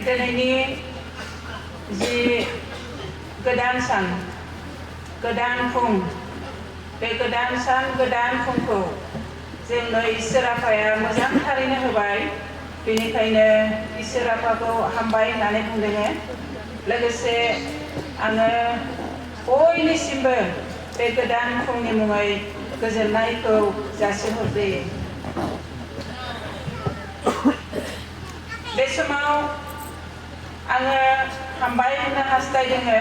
दिनैनि जि गोदान सान गोदान फुं बे गोदान सान गोदान फुंखौ जोंनो इसोर आफाया मोजांथारैनो होबाय बेनिखायनो इसोर आफाखौ हामबाय होननानै बुंदों लोगोसे आङो बयनिसिमबो बे गोदान फुंनि मुङै गोजोननायखौ जासिहरग्रोयो बे समाव आङो हामबाय होननो हास्थायदों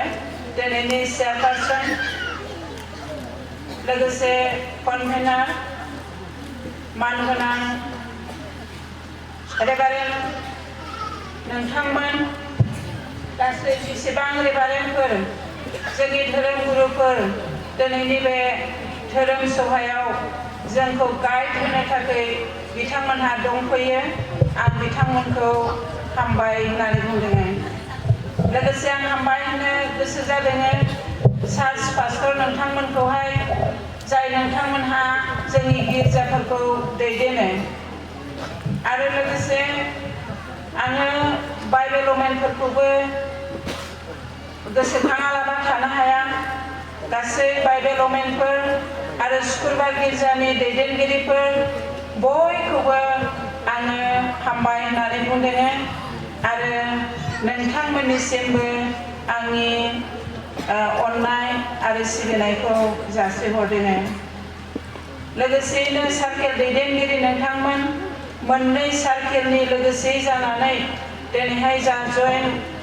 दिनैनि चेयारपारसन लोगोसे कनभेनार मानगोनां रेभारेन्ड नोंथांमोन गासै बेसेबां रेभारेन्डफोर जोंनि धोरोम गुरुफोर दिनैनि बे धोरोम सभायाव जोंखौ गाइड होनो थाखाय बिथांमोनहा दंफैयो आं बिथांमोनखौ हामबाय होननानै बुंदों लोगोसे आं हामबाय होननो गोसो जादों चार्च पास्टर नोंथांमोनखौहाय जाय नोंथांमोनहा जोंनि गिर्जाफोरखौ दैदेनो आरो लोगोसे आङो बाइबेल वमेनफोरखौबो गोसोखाङालाबा थानो हाया गासै बाइबेल वमेनफोर आरो सुक्रुबार गिर्जानि दैदेनगिरिफोर बयखौबो आङो हामबाय होननानै बुंदों आरो नोंथांमोननिसिमबो आंनि अननाय आरो सिबिनायखौ जासिहरदों लोगोसेयैनो सार्केल दैदेनगिरि नोंथांमोन मोननै सार्केलनि लोगोसे जानानै दिनैहाय जा जयेन्ट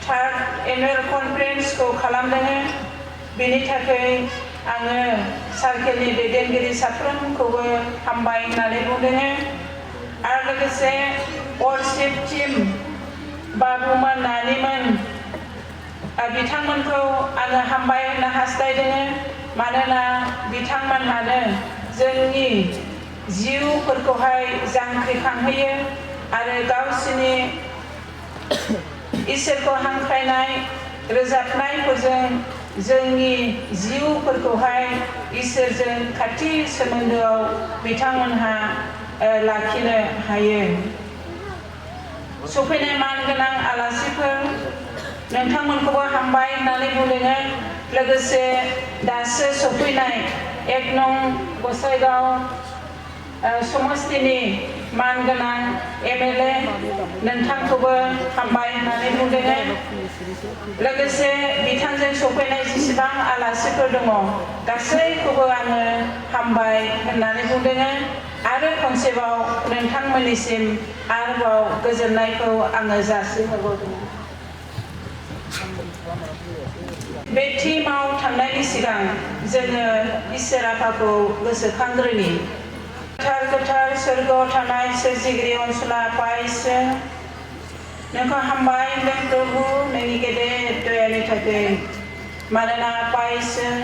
थार्ड एनुवेल कनफारेन्सखौ खालामदों बेनि थाखाय आङो सार्केलनि दैदेनगिरि साफ्रोमखौबो हामबाय होननानै बुंदों आरो लोगोसे वर्शिप टीम बाबुमोन नानिमोन बिथांमोनखौ आङो हामबाय होननो हास्थायदों मानोना बिथांमोनहानो जोंनि जिउफोरखौहाय जांख्रिखांहोयो आरो गावसिनि इसोरखौ हांख्रायनाय रोजाबनायफोरजों जोंनि जिउफोरखौहाय इसोरजों खाथि सोमोन्दोआव बिथांमोनहा लाखिनो हायो सफैनाय मानगोनां आलासिफोर नोंथांमोनखौबो हामबाय होननानै बुंदों लोगोसे दासो सफैनाय 1 नं गसाइगाव समस्तिनि मानगोनां MLA नोंथांखौबो हामबाय होननानै बुंदों लोगोसे बिथांजों सफैनाय जेसेबां आलासिफोर दङ गासैखौबो आङो हामबाय होननानै बुंदों आरो खनसेबाव नोंथांमोननिसिम आरोबाव गोजोननायखौ आङो जासिहरबावदों बे टीमाव थांनायनि सिगां जोङो इसोर आफाखौ गोसोखांग्रोनि गोथार गोथार सोरगोआव थानाय सोरजिगिरि अनसुला आफा इसोर नोंखौ हामबाय होनदों प्रभु नोंनि गेदेर दयानि थाखाय मानोना आफा इसोर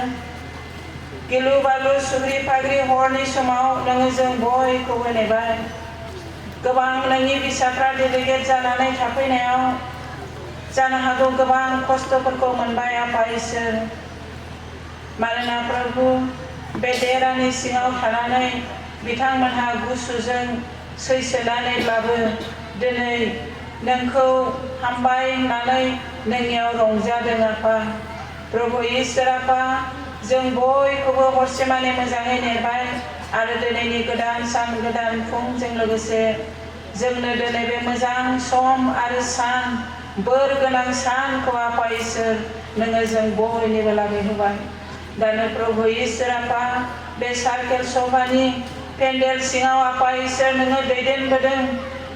गिलु बालु सुग्रि फाग्रि हरनि समाव नोङो जों बयखौबो नेबाय गोबां नोंनि फिसाफ्रा डेलिगेट जानानै थाफैनायाव जानो हागौ गोबां खस्थ'फोरखौ मोनबाय आफा इसोर मानोना प्रभु बे देरानि सिङाव थानानै बिथांमोनहा गुसुजों सैसोनानैब्लाबो दिनै नोंखौ हामबाय होननानै नोंनियाव रंजादों आफा प्रभु इसोर आफा जों बयखौबो हरसेमानि मोजाङै नेबाय आरो दिनैनि गोदान सान गोदान फुंजों लोगोसे जोंनो दिनै बे मोजां सम आरो सान बोर गोनां सानखौ आफा इसोर नोङो जों बयनिबो लागै होबाय दानो प्रभु इसोर आफा बे सार्केल सभानि पेन्डेल सिङाव आफा इसोर नोङो दैदेनबोदों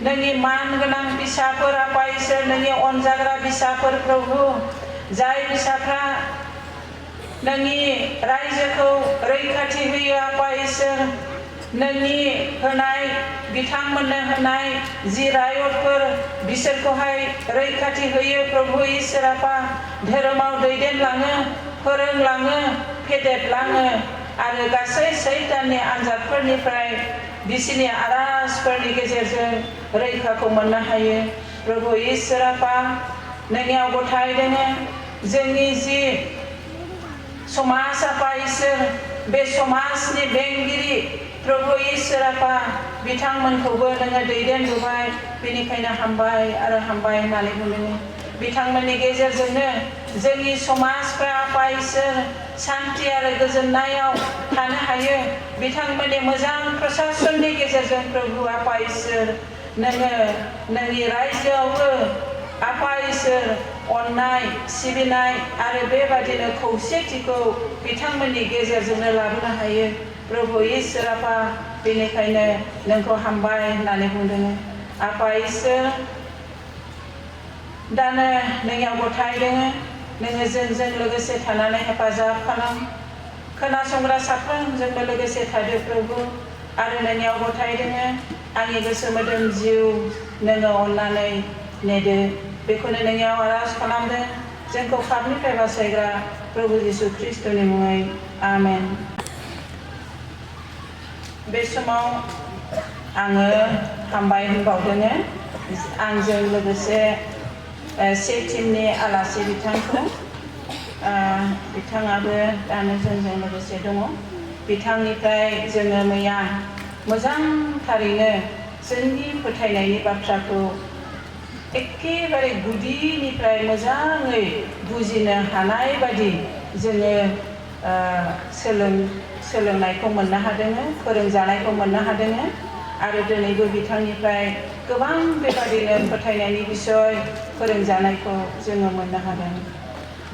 नोंनि मान गोनां फिसाफोर आफा इसोर नोंनि अनजाग्रा फिसाफोर प्रभु जाय फिसाफ्रा नोंनि रायजोखौ रैखाथि होयो आफा इसोर नोंनि होनाय बिथांमोननो होनाय जि रायतफोर बिसोरखौहाय रैखाथि होयो प्रभु इसोर आफा धोरोमाव दैदेनलाङो फोरोंलाङो फेदेरलाङो आरो गासै सैताननि आनजादफोरनिफ्राय बिसिनि आराजफोरनि गेजेरजों रैखाखौ मोननो हायो प्रभु इसोर आफा नोंनियाव गथायदों जोंनि जि समाज आफा इसोर बे समाजनि बेंगिरि प्रभु इसोर आफा बिथांमोनखौबो नोङो दैदेनबोबाय बेनिखायनो हामबाय आरो हामबाय होननानै बुंदों बिथांमोननि गेजेरजोंनो जोंनि समाजफ्रा आफा इसोर शान्ति आरो गोजोननायाव थानो हायो बिथांमोननि मोजां प्रसासननि गेजेरजों प्रभु आफा इसोर नोङो नोंनि रायजोआवबो आफा इसोर अननाय सिबिनाय आरो बेबादिनो खौसेथिखौ बिथांमोननि गेजेरजोंनो लाबोनो हायो प्रभु इसोर आफा बेनिखायनो नोंखौ हामबाय होननानै बुंदों आफा इसोर दानो नोंनियाव गथायदों नोङो जोंजों लोगोसे थानानै हेफाजाब खालाम खोनासंग्रा साफ्रोमजोंबो लोगोसे थादो प्रभु आरो नोंनियाव गथायदों आंनि गोसो मोदोम जिउ नोङो अननानै नेदो बेखौनो नोंनियाव आरज खालामदों जोंखौ पापनिफ्राय बासायग्रा प्रभु जिसु ख्रिस्टनि मुङै आमेन बे समाव आङो हामबाय होनबावदों आंजों लोगोसे से टिमनि आलासि बिथांखौ बिथाङाबो दानो जोंजों लोगोसे दङ बिथांनिफ्राय जोङो मैया मोजांथारैनो जोंनि फोथायनायनि बाथ्राखौ एखेबारे गुदिनिफ्राय मोजाङै बुजिनो हानाय बादि जोङो सोलोंनायखौ मोननो हादों फोरोंजानायखौ मोननो हादों आरो दिनैबो बिथांनिफ्राय गोबां बेबादिनो फोथायनायनि बिसय फोरोंजानायखौ जोङो मोननो हादों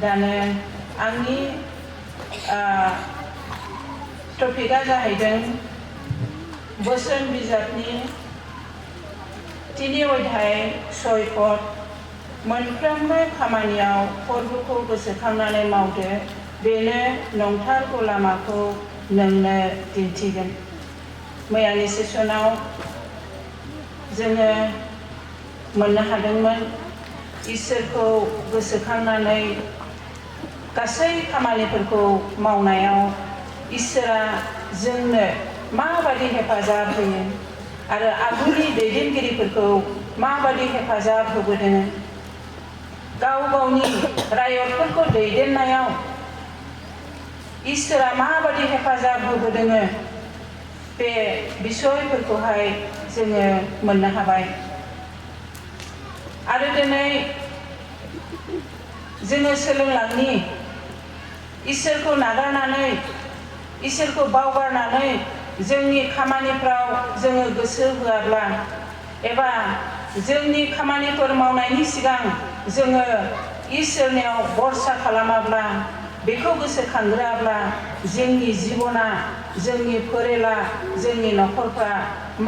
दानो आंनि टपिकआ जाहैदों बोसोन बिजाबनि 3 अध्याय 6 पद मोनफ्रोमबो खामानियाव फोरबोखौ गोसोखांनानै मावदो बेनो नंथारगौ लामाखौ नोंनो दिन्थिगोन मैयानि सेसनाव जोङो मोननो हादोंमोन इसोरखौ गोसोखांनानै गासै खामानिफोरखौ मावनायाव इसोरा जोंनो माबादि हेफाजाब होयो आरो आगुनि दैदेनगिरिफोरखौ माबादि हेफाजाब होबोदों गाव गावनि रायजोफोरखौ दैदेननायाव इसोरा माबादि हेफाजाब होबोदों बे बिसयफोरखौहाय जोङो मोननो हाबाय आरो दिनै जोङो सोलोंलांनि इसोरखौ नागारनानै इसोरखौ बावगारनानै जोंनि खामानिफ्राव जोङो गोसो होआब्ला एबा जोंनि खामानिफोर मावनायनि सिगां जोङो इसोरनियाव भरसा खालामाब्ला बेखौ गोसोखांग्रोआब्ला जोंनि जिबना जोंनि फोलेरा जोंनि न'खरफ्रा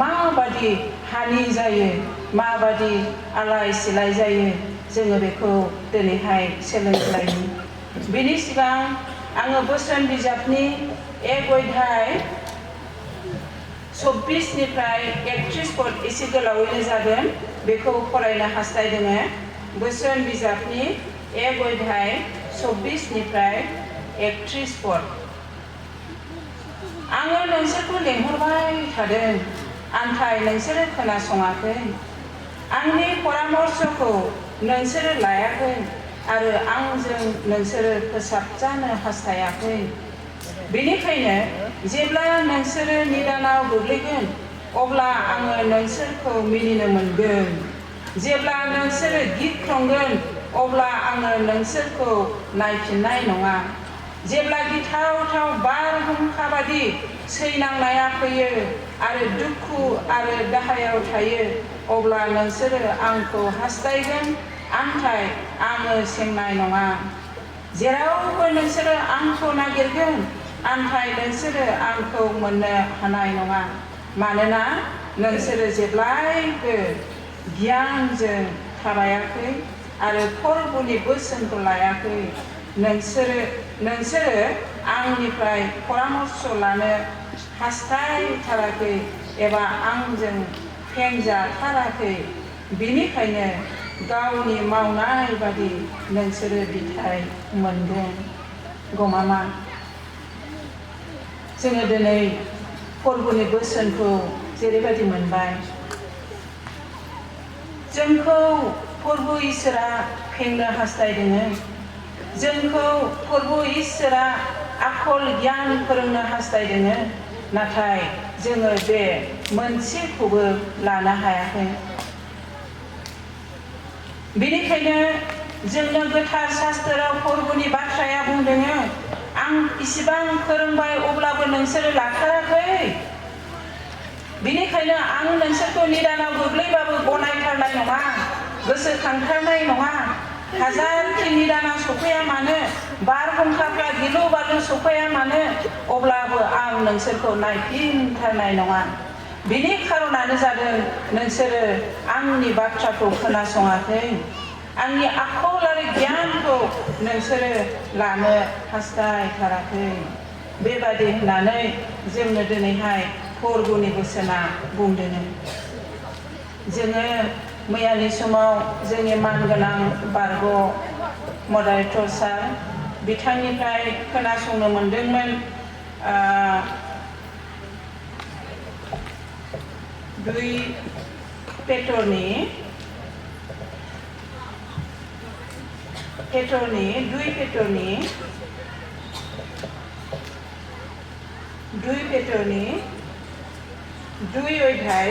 माबादि हानि जायो माबादि आलाय सिलाय जायो जोङो बेखौ दिनैहाय सोलोंलायनि बेनि सिगां आङो बोसोन बिजाबनि 1 अध्याय 24 निफ्राय 31 पद एसे गोलावैनो जागोन बेखौ फरायनो हास्थायदों बोसोन बिजाबनि 1 अध्याय 24 निफ्राय 31 पद आङो नोंसोरखौ लेंहरबाय थादों आन्थाय नोंसोरो खोनासङाखै आंनि परामर्शखौ नोंसोरो लायाखै आरो आंजों नोंसोरो फोसाबजानो हास्थायाखै बेनिखायनो जेब्ला नोंसोरो निदानाव गोग्लैगोन अब्ला आङो नोंसोरखौ मिनिनो मोनगोन जेब्ला नोंसोरो गिख्रंगोन अब्ला आङो नोंसोरखौ नायफिननाय नङा जेब्ला गिथावथाव बारहुंखा बादि सैनांनाया फैयो आरो दुखु आरो दाहायाव थायो अब्ला नोंसोरो आंखौ हास्थायगोन आन्थाय आङो सेंनाय नङा जेरावबो नोंसोरो आंखौ नागिरगोन आन्थाय नोंसोरो आंखौ मोननो हानाय नङा मानोना नोंसोरो जेब्लायबो गियानजों थाबायाखै आरो फोरबोनि बोसोनखौ लायाखै नोंसोरो आंनिफ्राय परामर्श लानो हास्थायथाराखै एबा आंजों फेंजाथाराखै बेनिखायनो गावनि मावनाय बादि नोंसोरो बिथाइ मोनगोन गमामा जोङो दिनै फोरबोनि बोसोनखौ जेरैबायदि मोनबाय जोंखौ फोरबो इसोरा फेंनो हास्थायदों जोंखौ फोरबो इसोरा आखल गियान फोरोंनो हास्थायदों नाथाय जोङो बे मोनसेखौबो लानो हायाखै। बेनिखायनो जोंनो गोथार शास्त्राव फोरबोनि बाथ्राया बुंदों, आं इसिबां फोरोंबाय अब्लाबो नोंसोरो लाथाराखै। बेनिखायनो आं नोंसोरखौ निदानाव गोग्लैबाबो गनायथारनाय नङा, गोसोखांथारनाय नङा। हाजारखि निदानाव सफैया मानो, बारहुंखाफ्रा गिलु बालु सफैया मानो, अब्लाबो आं नोंसोरखौ नायफिनथारनाय नङा। बिनि खारनानो जादों नोंसोरो आंनि बाथ्राखौ खोनासङाखै, आंनि आखल आरो गियानखौ नोंसोरो लानो हास्थायथाराखै। बेबादि होननानै जोंनो दिनैहाय फोरबोनि बोसोना बुंदों। जोङो मैयानि समाव जोंनि मानगोनां बारग' मडारेटर सार बिथांनिफ्राय खोनासंनो मोनदोंमोन, 2 पेट्रनि 2 अध्याय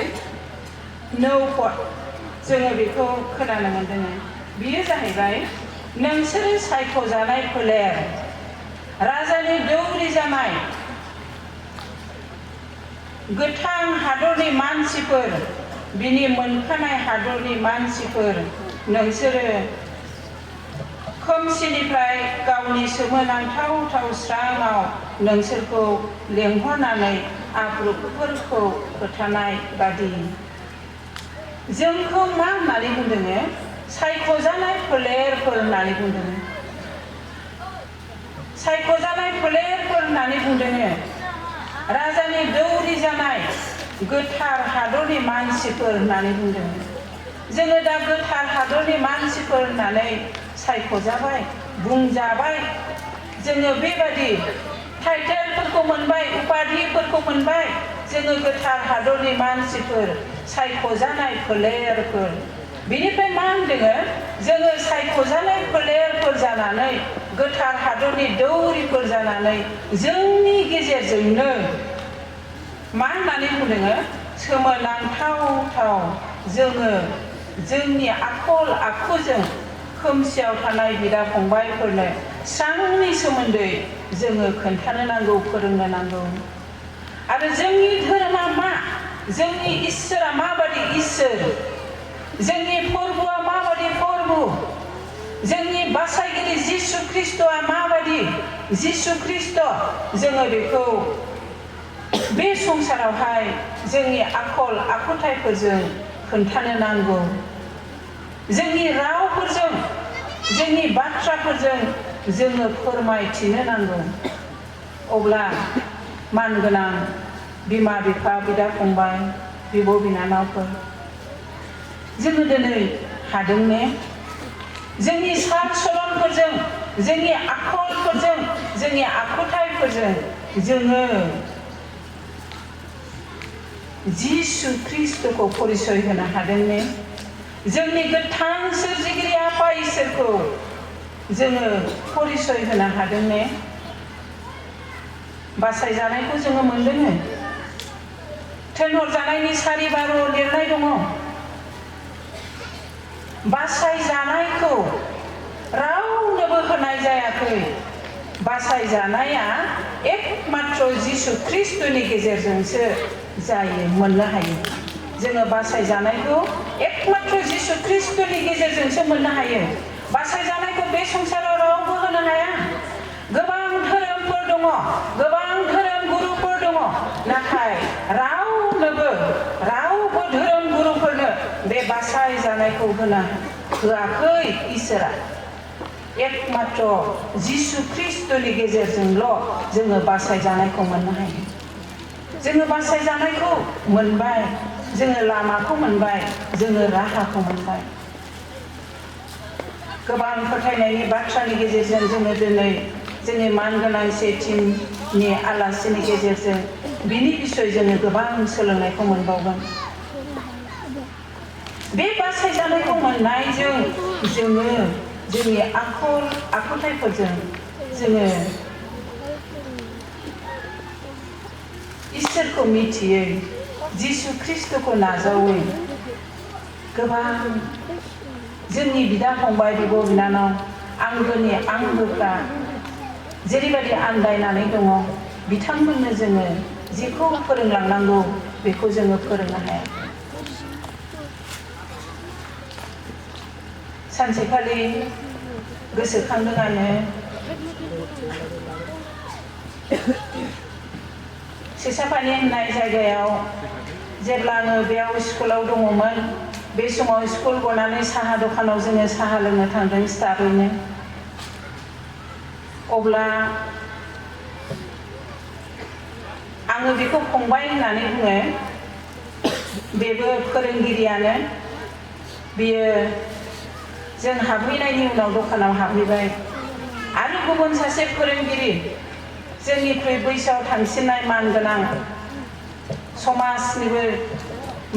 9 पद जोङो बेखौ खोनानो मोनदों। बेयो जाहैबाय, नोंसोरो सायख'जानाय फोलेर, राजानि दौरि जानाय, गोथां हादरनि मानसिफोर, बिनि मोनखानाय हादरनि मानसिफोर, नोंसोरो खोमसिनिफ्राय गावनि सोमोनांथाव स्राङाव नोंसोरखौ लेंहरनानै आब्रुफोरखौ फोथानाय बादि। जोंखौ मा होननानै बुंदों? सायख'जानाय फोलेरफोर होननानै बुंदों। सायख'जानाय फोलेरफोर होननानै बुंदों। राजानि दौरि जानाय गोथार हादरनि मानसिफोर होननानै बुंदों। जोङो दा गोथार हादरनि मानसिफोर होननानै सायख'जाबाय, बुंजाबाय। जोङो बेबादि टाइटेलफोरखौ मोनबाय, उपाधिफोरखौ मोनबाय। जोङो गोथार हादरनि मानसिफोर, सायख'जानाय फोलेरफोर। बेनिफ्राय मा होनदों? जोङो सायख'जानाय फोलेरफोर जानानै, गोथार हादरनि दौरिफोर जानानै, जोंनि गेजेरजोंनो मा होननानै बुंदों? सोमोनांथाव जोङो जोंनि आखल आखुजों खोमसियाव थानाय बिदा फंबायफोरनो स्रांनि सोमोन्दै जोङो खोन्थानो नांगौ, फोरोंनो नांगौ। आरो जोंनि धोरोमा मा, जोंनि इसोरा माबादि इसोर, जोंनि फोरबोआ माबादि फोरबो, जोंनि बासायगिरि जिसु ख्रिस्ट'आ माबादि जिसु ख्रिस्ट', जोङो बेखौ बे संसारावहाय जोंनि आखल आखुथाइफोरजों खोन्थानो नांगौ। जोंनि रावफोरजों, जोंनि बाथ्राफोरजों जोङो फोरमायथिनो नांगौ। अब्ला मानगोनां बिमा बिफा, बिदा फंबाय, बिब' बिनानावफोर, जोङो दिनै हादों ने? जोंनि सार सलनफोरजों, जोंनि आखलफोरजों, जोंनि आखुथाइफोरजों जोङो जिसु ख्रिस्ट'खौ परिचय होनो हादों ने? जोंनि गोथां सोरजिगिरि आफा इसोरखौ जोङो परिचय होनो हादों ने? बासायजानायखौ जोङो मोनदों। थिनहरजानायनि सारि बार' लिरनाय दङ। बासायजानायखौ रावनोबो होनाय जायाखै। बासायजानाया एकमात्र जिसु ख्रिस्ट'नि गेजेरजोंसो जायो, मोननो हायो। जोङो बासायजानायखौ एकमात्र जिसु ख्रिस्ट'नि गेजेरजोंसो मोननो हायो। बासायजानायखौ बे संसाराव रावबो होनो हाया। गोबां धोरोमफोर दङ, गोबां धोरोम गुरुफोर दङ, नाथाय रावबो धोरोम गुरुफोरनो बे बासायजानायखौ होआखै इसोरा। एकमात्र जिसु ख्रिस्ट'नि गेजेरजोंल' जोङो बासायजानायखौ मोननो हायो। जोङो बासायजानायखौ मोनबाय, जोङो लामाखौ मोनबाय, जोङो राहाखौ मोनबाय। गोबां फोथायनायनि बाथ्रानि गेजेरजों जोङो दिनै जोंनि मानगोनां सेथिंनि आलासिनि गेजेरजों बिनि बिसय जोङो गोबां सोलोंनायखौ मोनबावगोन। बे बासायजानायखौ मोननायजों जोङो जोंनि आखल आखुथाइफोरजों जोङो इसोरखौ मिथियै जिसु ख्रिस्टखौ नाजावै गोबां जोंनि बिदा फंबाय बिब' बिनानाव आंगोनि आंगोफ्रा जेरैबायदि आन्दायनानै दङ बिथांमोननो जोङो जेखौ फोरोंलांनांगौ बेखौ जोङो फोरोंनो हाया। सानसेखालि गोसोखांदों आङो सेसापानि होननाय जायगायाव जेब्ला आङो बेयाव स्कुलाव दङमोन बे समाव स्कुल गनानै साहा दखानाव जोङो साहा लोंनो थांदों स्टाफैनो। अब्ला आङो बेखौ फंबाय होननानै बुङो, बेबो फोरोंगिरियानो। बियो जों हाबहैनायनि उनाव दखानाव हाबहैबाय आरो गुबुन सासे फोरोंगिरि जोंनिख्रुइ बैसोआव थांसिननाय मानगोनां समाजनिबो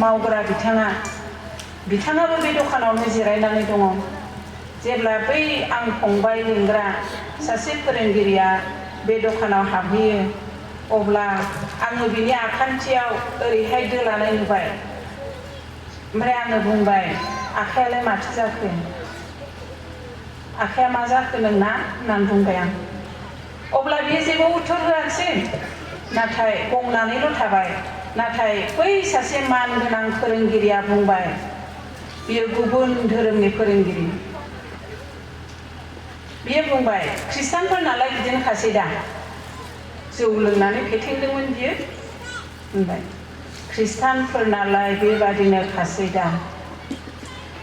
मावग्रा बिथाङाबो बे दखानावनो जिरायनानै दङ। जेब्ला बै आं फंबाय लिंग्रा सासे फोरोंगिरिया बे दखानाव हाबहैयो अब्ला आङो बिनि आखान्थियाव ओरैहाय दोलानाय नुबाय। ओमफ्राय आङो बुंबाय, आखायालाय माथो जाखो? आखाया मा जाखो नोंना होननानै बुंबाय आं। अब्ला बियो जेबो उत्तर होआसै, नाथाय गंनानैल' थाबाय। नाथाय बै सासे मानगोनां फोरोंगिरिया बुंबाय, बियो गुबुन धोरोमनि फोरोंगिरि। बियो बुंबाय, खृष्टानफोर नालाय बिदिनो खासै दा। जौ लोंनानै फेथेंदोंमोन बियो। बुंबाय, खृष्टानफोर नालाय बेबादिनो खासै दा।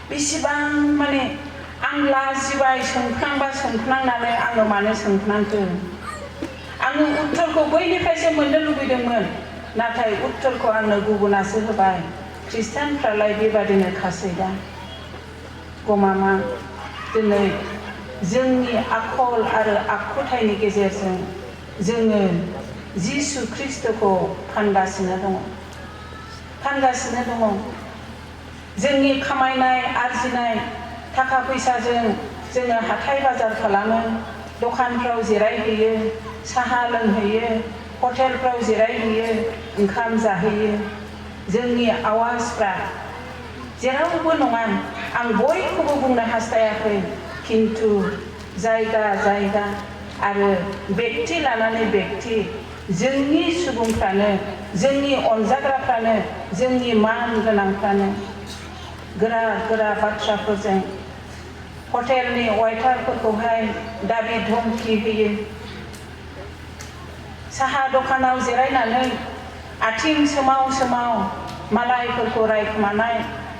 बेसेबां माने आं लाजिबाय, सोंख्रांनानै आङो मानो सोंख्रांखो? आङो उत्तरखौ बैनिफ्रायसो मोननो लुबैदोंमोन, नाथाय उत्तरखौ आंनो गुबुनासो होबाय। खृष्टानफ्रालाय बेबादिनो खासै दा। गमामा, दिनै जोंनि आखल आरो आखुथायनि गेजेरजों जोङो जिसु ख्रिस्टखौ फानगासिनो दङ। जोंनि खामायनाय आरजिनाय थाखा फैसाजों जोङो हाथाय बाजार खालामो, दखानफ्राव जिरायहैयो, साहा लोंहैयो, हटेलफ्राव जिरायहैयो, ओंखाम जाहैयो। जोंनि आवाजफ्रा जेरावबो नङा, आं बयखौबो बुंनो हास्थायाखै, खिन्थु जायगा आरो बेक्ति लानानै बेक्ति जोंनि सुबुंफ्रानो, जोंनि अनजाग्राफ्रानो, जोंनि मान गोनांफ्रानो गोरा बाथ्राफोरजों हटेलनि वाइटारफोरखौहाय दाबि धमखि होयो। साहा दखानाव जिरायनानै आथिं सोमाव मालायफोरखौ रायखुमानाय,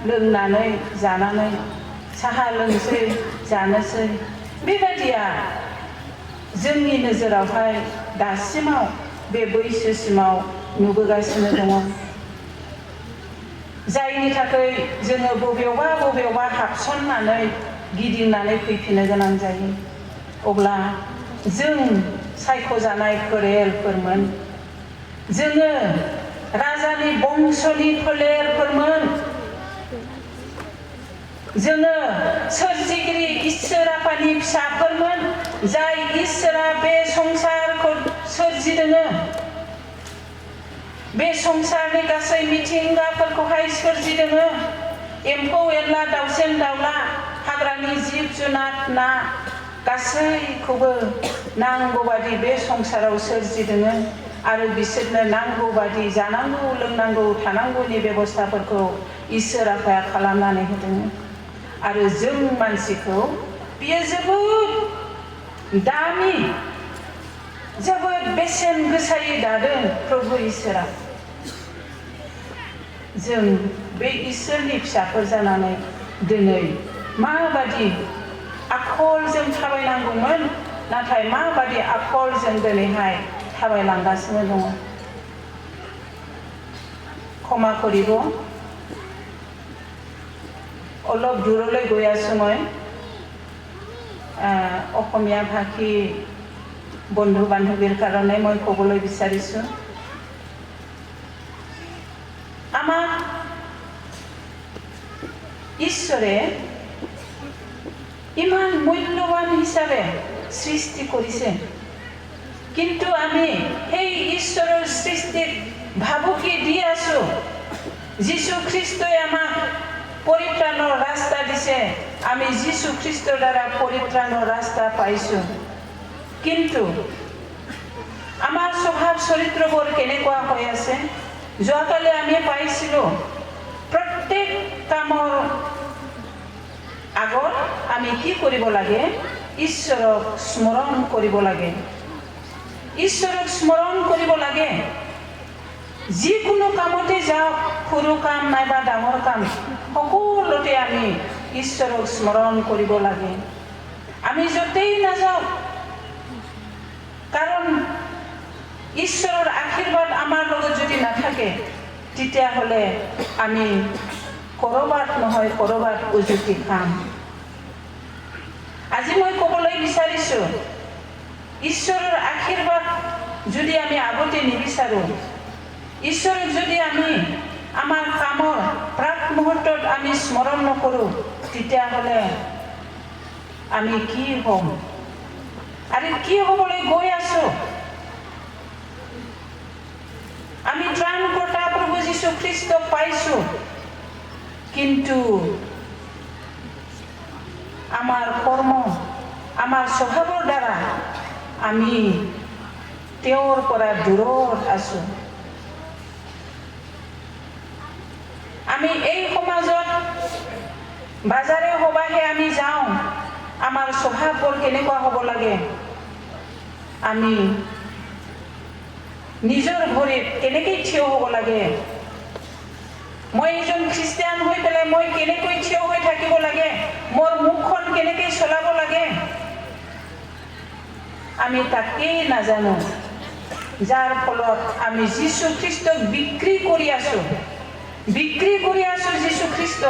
लोंनानै जानानै साहा लोंसै जानोसै, बेबायदिया जोंनि नोजोरावहाय दासिमाव बे बैसोसिमाव नुबोगासिनो दङ। जायनि थाखाय जोङो बबेयावबा हाबसननानै गिदिंनानै फैफिननो गोनां जायो। अब्ला जों सायख'जानाय फोलेरफोरमोन, जोङो राजानि बंस'नि फोलेरफोरमोन, जोङो सोरजिगिरि इसोर आफानि फिसाफोरमोन, जाय इसोरा बे संसारखौ सोरजिदों, बे संसारनि गासै मिथिंगाफोरखौहाय सोरजिदों। एम्फौ एनला, दाउसेन दाउला, हाग्रानि जिब जुनार, ना गासैखौबो नांगौ बादि बे संसाराव सोरजिदों आरो बिसोरनो नांगौ बादि जानांगौ, लोंनांगौ, थानांगौनि बेबस्थाफोरखौ इसोर आफाया खालामनानै होदों। आरो जों मानसिखौ बियो जोबोद दामि, जोबोद बेसेन गोसायै दादों प्रभु इसोरा। जों बे इसोरनि फिसाफोर जानानै दिनै माबादि आखलजों थाबायनांगौमोन, नाथाय माबादि आखलजों दिनैहाय थाबायलांगासिनो दङ। ক্ষমা কৰিব, অলপ দূৰলৈ গৈ আছোঁ মই। অসমীয়া ভাষী বন্ধু বান্ধৱীৰ কাৰণে মই ক'বলৈ বিচাৰিছোঁ, আমাক ঈশ্বৰে ইমান মূল্যৱান হিচাপে সৃষ্টি কৰিছে, কিন্তু আমি সেই ঈশ্বৰৰ সৃষ্টিত ভাবুকি দি আছো যীশু খ্ৰীষ্টই আমাক পৰিত্ৰাণৰ ৰাস্তা দিছে আমি যীশু খ্ৰীষ্টৰ দ্বাৰা পৰিত্ৰাণৰ ৰাস্তা পাইছো কিন্তু আমাৰ স্বভাৱ চৰিত্ৰবোৰ কেনেকুৱা হৈ আছে যোৱাকালি আমি পাইছিলো প্ৰত্যেক কামৰ আগত আমি কি কৰিব লাগে ঈশ্বৰক স্মৰণ কৰিব লাগে ঈশ্বৰক স্মৰণ কৰিব লাগে যিকোনো কামতে যাওক সৰু কাম নাইবা ডাঙৰ কাম সকলোতে আমি ঈশ্বৰক স্মৰণ কৰিব লাগে আমি যতেই নাযাওঁ কাৰণ ঈশ্বৰৰ আশীৰ্বাদ আমাৰ লগত যদি নাথাকে তেতিয়াহ'লে আমি কৰবাত নহয় কৰবাত উজুতি খাম আজি মই ক'বলৈ বিচাৰিছো ঈশ্বৰৰ আশীৰ্বাদ যদি আমি আগতে নিবিচাৰো ঈশ্বৰক যদি আমি আমাৰ কামৰ প্ৰাক মুহূৰ্তত আমি স্মৰণ নকৰো তেতিয়াহ'লে আমি কি হ'ম আৰু কি হ'বলৈ গৈ আছো আমি ত্ৰাণকৰ্তা প্ৰভু যীশু খ্ৰীষ্টক পাইছো কিন্তু আমাৰ কৰ্ম আমাৰ স্বভাৱৰ দ্বাৰা আমি তেওঁৰ পৰা দূৰত আছো আমি এই সমাজত বাজাৰে সবাহে আমি যাওঁ আমাৰ স্বভাৱবোৰ কেনেকুৱা হ'ব লাগে আমি নিজৰ ভৰিত কেনেকৈ থিয় হ'ব লাগে মই এজন খ্ৰীষ্টিয়ান হৈ পেলাই মই কেনেকৈ থিয় হৈ থাকিব লাগে মোৰ মুখখন কেনেকৈ চলাব লাগে আমি তাকেই নাজানো যাৰ ফলত আমি যীশু খ্ৰীষ্টক বিক্ৰী কৰি আছো যীশু খ্ৰীষ্ট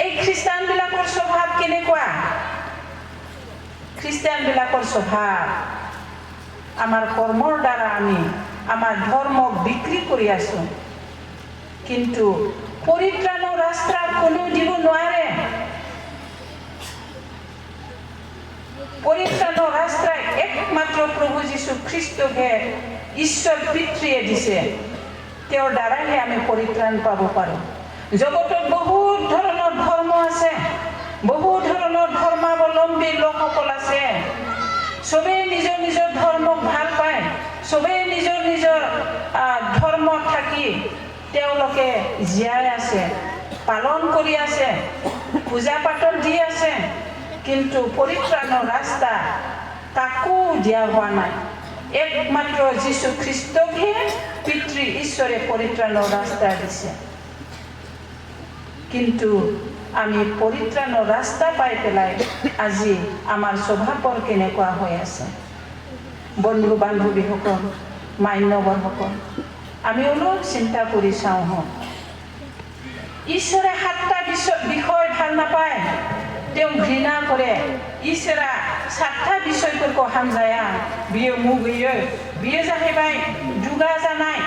এই খ্ৰীষ্টানবিলাকৰ স্বভাৱ কেনেকুৱা খ্ৰীষ্টানবিলাকৰ স্বভাৱ আমাৰ কৰ্মৰ দ্বাৰা আমি আমাৰ ধৰ্মক বিক্ৰী কৰি আছো কিন্তু পৰিত্ৰাণৰ ৰাস্তা কোনো দিব নোৱাৰে পৰিত্ৰাণৰ ৰাস্তা একমাত্ৰ প্ৰভু যীশু খ্ৰীষ্টকে ঈশ্বৰ পিতৃয়ে দিছে তেওঁৰ দ্বাৰাহে আমি পৰিত্ৰাণ পাব পাৰো জগতত বহুত ধৰণৰ ধৰ্ম আছে বহুত ধৰণৰ ধৰ্মাৱলম্বী লোকসকল আছে সবে নিজৰ নিজৰ ধৰ্মক ভাল পায় সবে নিজৰ নিজৰ ধৰ্মত থাকি তেওঁলোকে জীয়াই আছে পালন কৰি আছে পূজা পাতল দি আছে কিন্তু পৰিত্ৰাণৰ ৰাস্তা কাকো দিয়া হোৱা নাই একমাত্ৰ যীশু খ্ৰীষ্টকহে পিতৃ ঈশ্বৰে পৰিত্ৰাণৰ ৰাস্তা দিছে কিন্তু আমি পৰিত্ৰাণৰ ৰাস্তা পাই পেলাই আজি আমাৰ স্বভাৱৰ কেনেকুৱা হৈ আছে বন্ধু বান্ধৱীসকল মান্যবৰসকল আমি অলপ চিন্তা কৰি চাওঁ হওঁ ঈশ্বৰে 7টা বিষয় ভাল নাপায় তেওঁ ঘৃণা করে इसोरा 7टा বিষয়फोरखौ हामजाया बियो मुगैयो बियो जाहैबाय दुगा जानाय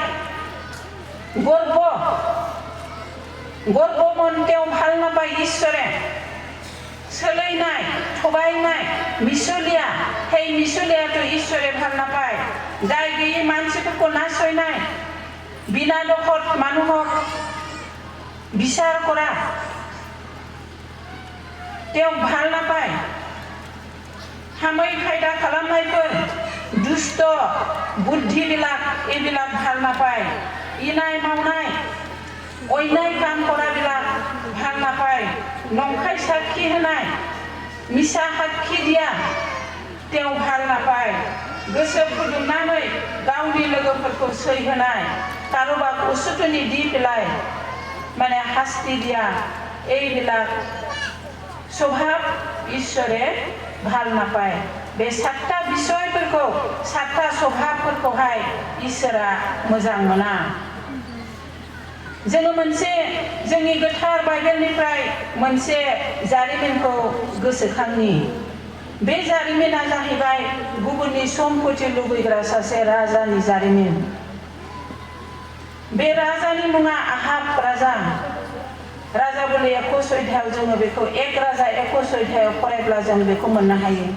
गर्व मनतेव ভাল नापाय ঈশ্বরে सोलायनाय थगायनाय मिसलिया সেই मिसलियाটো ঈশ্বরে ভাল नापाय दाय गैयै मानसिफोरखौ नासयनाय बिना दखत মানুহক বিচাৰ কৰা तेव ভাল नापाय हामै खायदा खालामनायफोर दुष्ट बुद्धिबिलाक एबिलाक ভাল नापाय इनाय मावनाय अयनाय काम कराबिलाक ভাল नापाय नंखाय साखी होनाय मिसा साखी दिया तेव ভাল नापाय गोसो फुदुंनानै गावनि लोगोफोरखौ सैहोनाय कारोबार उसुतुनि दि पेलाय माने हास्ति दिया एबिलाक स्वभाव ईश्वरे ভাল नापाय बे 7टा বিষয়फोरखौ 7टा स्वभावफोरखौहाय ईश्वरा मोजां मोना जोङो मोनसे जोंनि गोथार बाइबेलनिफ्राय मोनसे जारिमिनखौ गोसोखांनि बे जारिमिना जाहैबाय गुबुननि सम्पति लुबैग्रा सासे राजानि जारिमिन बे राजानि मुङा आहाब राजा राजा बोले 21 अध्यायाव जोङो बेखौ 1 राजा 21 अध्यायाव फरायब्ला जों बेखौ मोननो हायो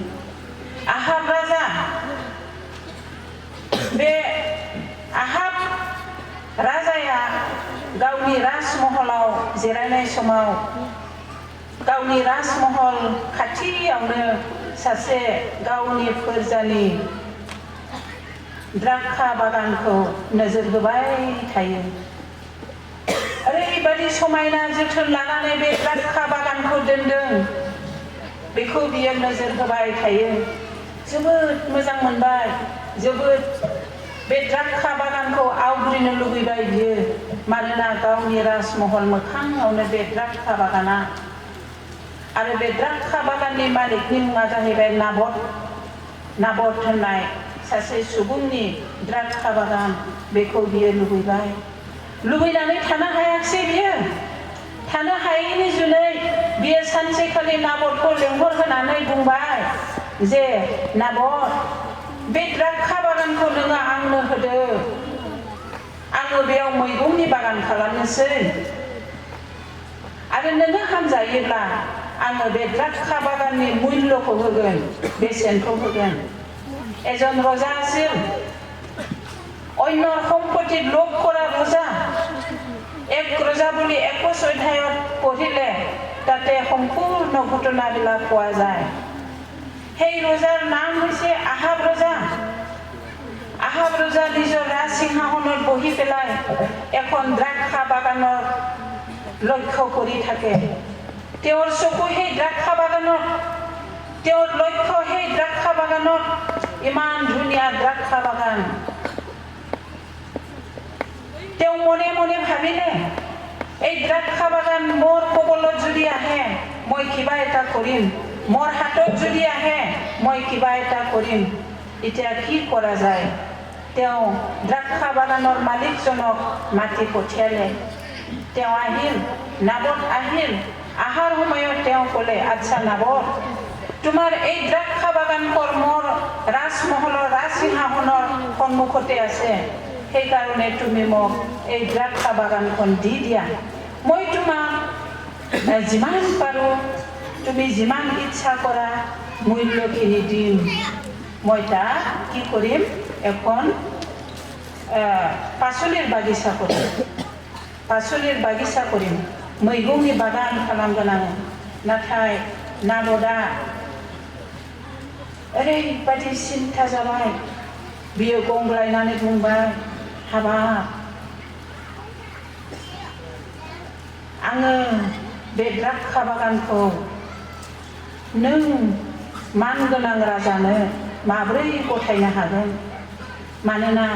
आहाब राजा बे आहाब गावनि राजमहलाव जिरायनाय समाव गावनि राजमहल खाथियावनो सासे गावनि फोरजानि द्राक्षा बागानखौ नोजोर होबाय थायो। ओरैबायदि समायना जोथोन लानानै बे द्राक्षा बागानखौ दोनदों, बेखौ बियो नोजोर होबाय थायो। जोबोद मोजां मोनबाय, जोबोद बे द्राक्षा बागानखौ आवग्रिनो लुबैबाय बियो, मानोना गावनि राजमहल मोखाङावनो बे द्राक्षा बागाना। आरो बे द्राक्षा बागाननि मालिकनि मुङा जाहैबाय नाबट होननाय सासे सुबुंनि द्राक्षा बागान। बेखौ बियो लुबैनानै थानो हायाखिसै बियो। थानो हायैनि जुनै बियो सानसेखालि नाबटखौ लेंहरहोनानै बुंबाय जे नाबट, बे द्राक्षा बागानखौ नोङो आंनो होदो, आङो बेयाव मैगंनि बागान खालामनोसै, आरो नोङो हामजायोब्ला आङो बे द्राक्षा बागाननि मुल्यखौ होगोन, बेसेनखौ होगोन। এজন ৰজা আছিল, অন্যৰ সম্পত্তিত লোভ কৰা ৰজা। এক ৰজা বুলি 21 অধ্যায়ত পঢ়িলে তাতে সম্পূৰ্ণ ঘটনাবিলাক পোৱা যায়। সেই ৰজাৰ নাম হৈছে আহাব ৰজা। আহাব ৰজা নিজৰ ৰাজসিংহাসনত বহি পেলাই এখন দ্ৰাক্ষা বাগানৰ লক্ষ্য কৰি থাকে। তেওঁৰ চকু সেই দ্ৰাক্ষা বাগানত, তেওঁৰ লক্ষ্য সেই দ্ৰাক্ষা বাগানত। ইমান ধুনীয়া দ্ৰাক্ষা বাগান। তেওঁ মনে মনে ভাবিলে, এই দ্ৰাক্ষা বাগান মোৰ কবলত যদি আহে মই কিবা এটা কৰিম, মোৰ হাতত যদি আহে মই কিবা এটা কৰিম। এতিয়া কি কৰা যায়? তেওঁ দ্ৰাক্ষা বাগানৰ মালিকজনক মাতি পঠিয়ালে। তেওঁ আহিল, নাবট আহিল। আহাৰ সময়ত তেওঁ ক'লে, আচ্ছা নাবট, তোমাৰ এই দ্ৰাক্ষা বাগানখন মোৰ ৰাজমহলৰ ৰাজসিংহাসনৰ সন্মুখতে আছে, সেইকাৰণে তুমি মোক এই দ্ৰাক্ষা বাগানখন দি দিয়া। মই তোমাক যিমান পাৰোঁ, তুমি যিমান ইচ্ছা কৰা মূল্যখিনি দিম। মই তাক কি কৰিম? এখন পাচলিৰ বাগিচা কৰিম, मैगंनि बागान खालामगोन आङो। नाथाय नाबटआ ओरैबायदि सिन्था जाबाय, बियो गंग्लायनानै बुंबाय, हाबाब, आङो बे द्राक्षा बागानखौ नों मानगोनां राजानो माब्रै गथायनो हागोन? मानोना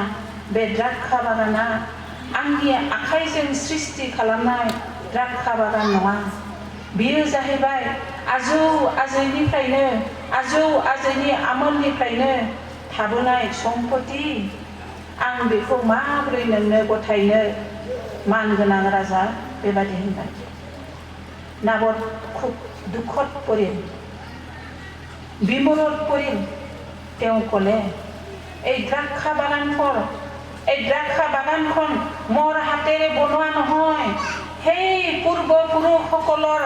बे द्राक्षा बागाना आंनि आखाइजों सृष्टि खालामनाय द्राक्षा बागान नङा। बियो जाहैबाय आजौ आजैनि आमोलनिफ्रायनो थाबोनाय सम्पति। आं बेखौ माबोरै नोंनो गथायनो, मानगोनां राजा? बेबायदि होनबाय। नाबट খুব দুখত পৰিল, বিমোৰত পৰিল। তেওঁ ক'লে, এই দ্ৰাক্ষা বাগানখন মোৰ হাতেৰে বনোৱা নহয়। সেই পূৰ্বপুৰুষসকলৰ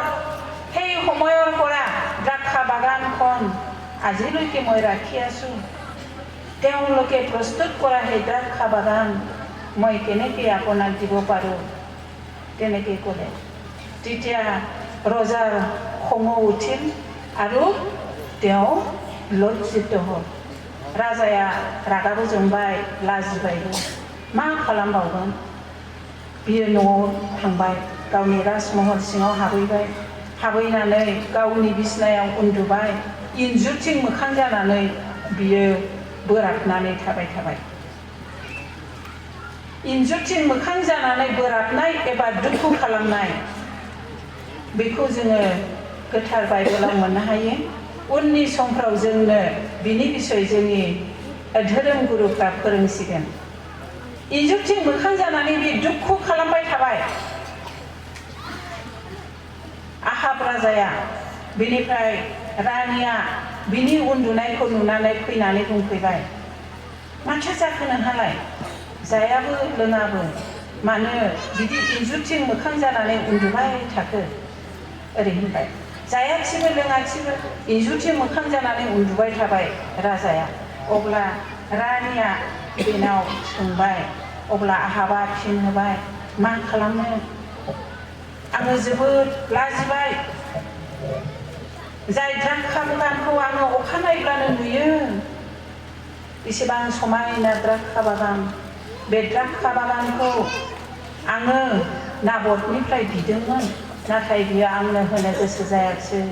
সেই সময়ৰ পৰা দ্ৰাক্ষা বাগানখন আজিলৈকে মই ৰাখি আছো। তেওঁলোকে প্ৰস্তুত কৰা সেই দ্ৰাক্ষা বাগান মই কেনেকৈ আপোনাক দিব পাৰোঁ? তেনেকৈ ক'লে। তেতিয়া ৰজাৰ খঙো উঠিল আৰু তেওঁ লজ্জিত হ'ল। राजाया रागाबो जोंबाय, लाजिबायबो। मा खालामबावगोन? बियो न'आव थांबाय, गावनि राजमहल सिङाव हाबहैबाय। हाबहैनानै गावनि बिसनायाव उन्दुबाय। इन्जुरथिं मोखां जानानै बियो बोराबनानै थाबाय। इन्जुरथिं मोखां जानानै बोराबनाय एबा दुखु खालामनाय, बेखौ जोङो गोथार बाइबेलाव मोननो हायो। उननि समफ्राव जोंनो बिनि बिसय जोंनि धोरोम गुरुफ्रा फोरोंसिगोन। इन्जुरथिं मोखां जानानै बे दुखु खालामबाय थाबाय। आहाब राजाया, बिनिफ्राय रानिया बिनि उन्दुनायखौ नुनानै फैनानै बुंफैबाय, माथो जाखो नोंहालाय? जायाबो लोङाबो, मानो बिदि इन्जुरथिं मोखां जानानै उन्दुबाय थाखो? ओरै होनबाय। जायाखिसैबो लोङाखिसैबो इन्जुरथिं मोखां जानानै उन्दुबाय थाबाय राजाया। अब्ला रानिया बेनाव सोंबाय। अब्ला आहाबा फिन होबाय, मा खालामनो? आङो जोबोद लाजिबाय जाय द्राक्षा बागानखौ आङो अखानायब्लानो नुयो बेसेबां समायना द्राक्षा बागान बे द्राक्षा बागानखौ आङो नाबटनिफ्राय बिदोंमोन नाथाय बियो आंनो होनो गोसो जायाखिसै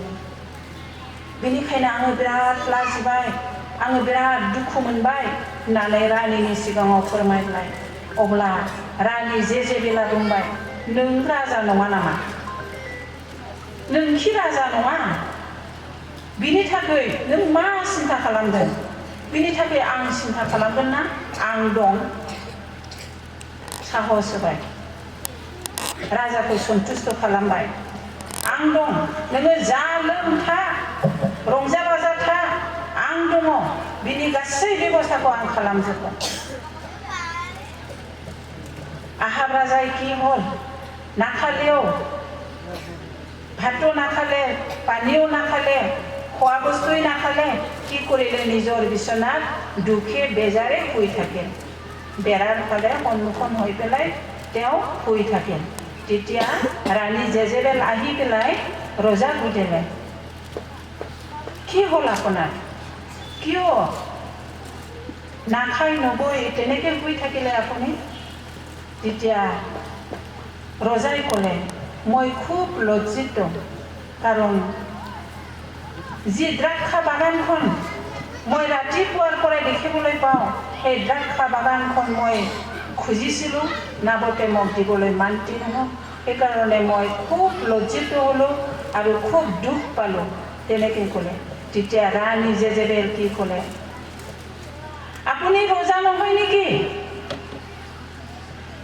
बेनिखायनो आङो बिराद लाजिबाय आङो बिराद दुखु मोनबाय होननानै रानिनि सिगाङाव फोरमायबाय अब्ला रानि जेजेबेला बुंबाय नों राजा नङा नामा नोंखि राजा नङा बिनि थाखाय नों मा सिन्था खालामदों बिनि थाखाय आं सिन्था खालामगोन ना आं दं साहस होबाय राजाखौ सन्तुष्ट खालामबाय आं दं नोङो जा लोंथा रंजा बाजा था आं दङ बिनि गासै बेबस्थाखौ आं खालामजोबगोन আহাব রাজায় কি হল না খালেও ভাতো নাখালে পানীও নাখালে খোৱা বস্তুই নাখালে কি কৰিলে নিজৰ বিছনাত দুখে বেজাৰে শুই থাকে বেৰাৰ ফালে সন্মুখন হৈ পেলাই তেওঁ শুই থাকে তেতিয়া ৰাণী জেজেবেল আহি পেলাই ৰজাক সুধিলে কি হ'ল আপোনাৰ কিয় নাখাই নবৈ তেনেকৈ শুই থাকিলে আপুনি তেতিয়া ৰজাই ক'লে মই খুব লজ্জিত কাৰণ যি দ্ৰাক্ষা বাগানখন মই ৰাতিপুৱাৰ পৰাই দেখিবলৈ পাওঁ সেই দ্ৰাক্ষা বাগানখন মই খুজিছিলোঁ নাবতে মোক দিবলৈ মান্তি নহ'ল সেইকাৰণে মই খুব লজ্জিত হ'লোঁ আৰু খুব দুখ পালোঁ তেনেকৈ ক'লে তেতিয়া ৰাণী জেজেবেল কি ক'লে আপুনি ৰজা নহয় নেকি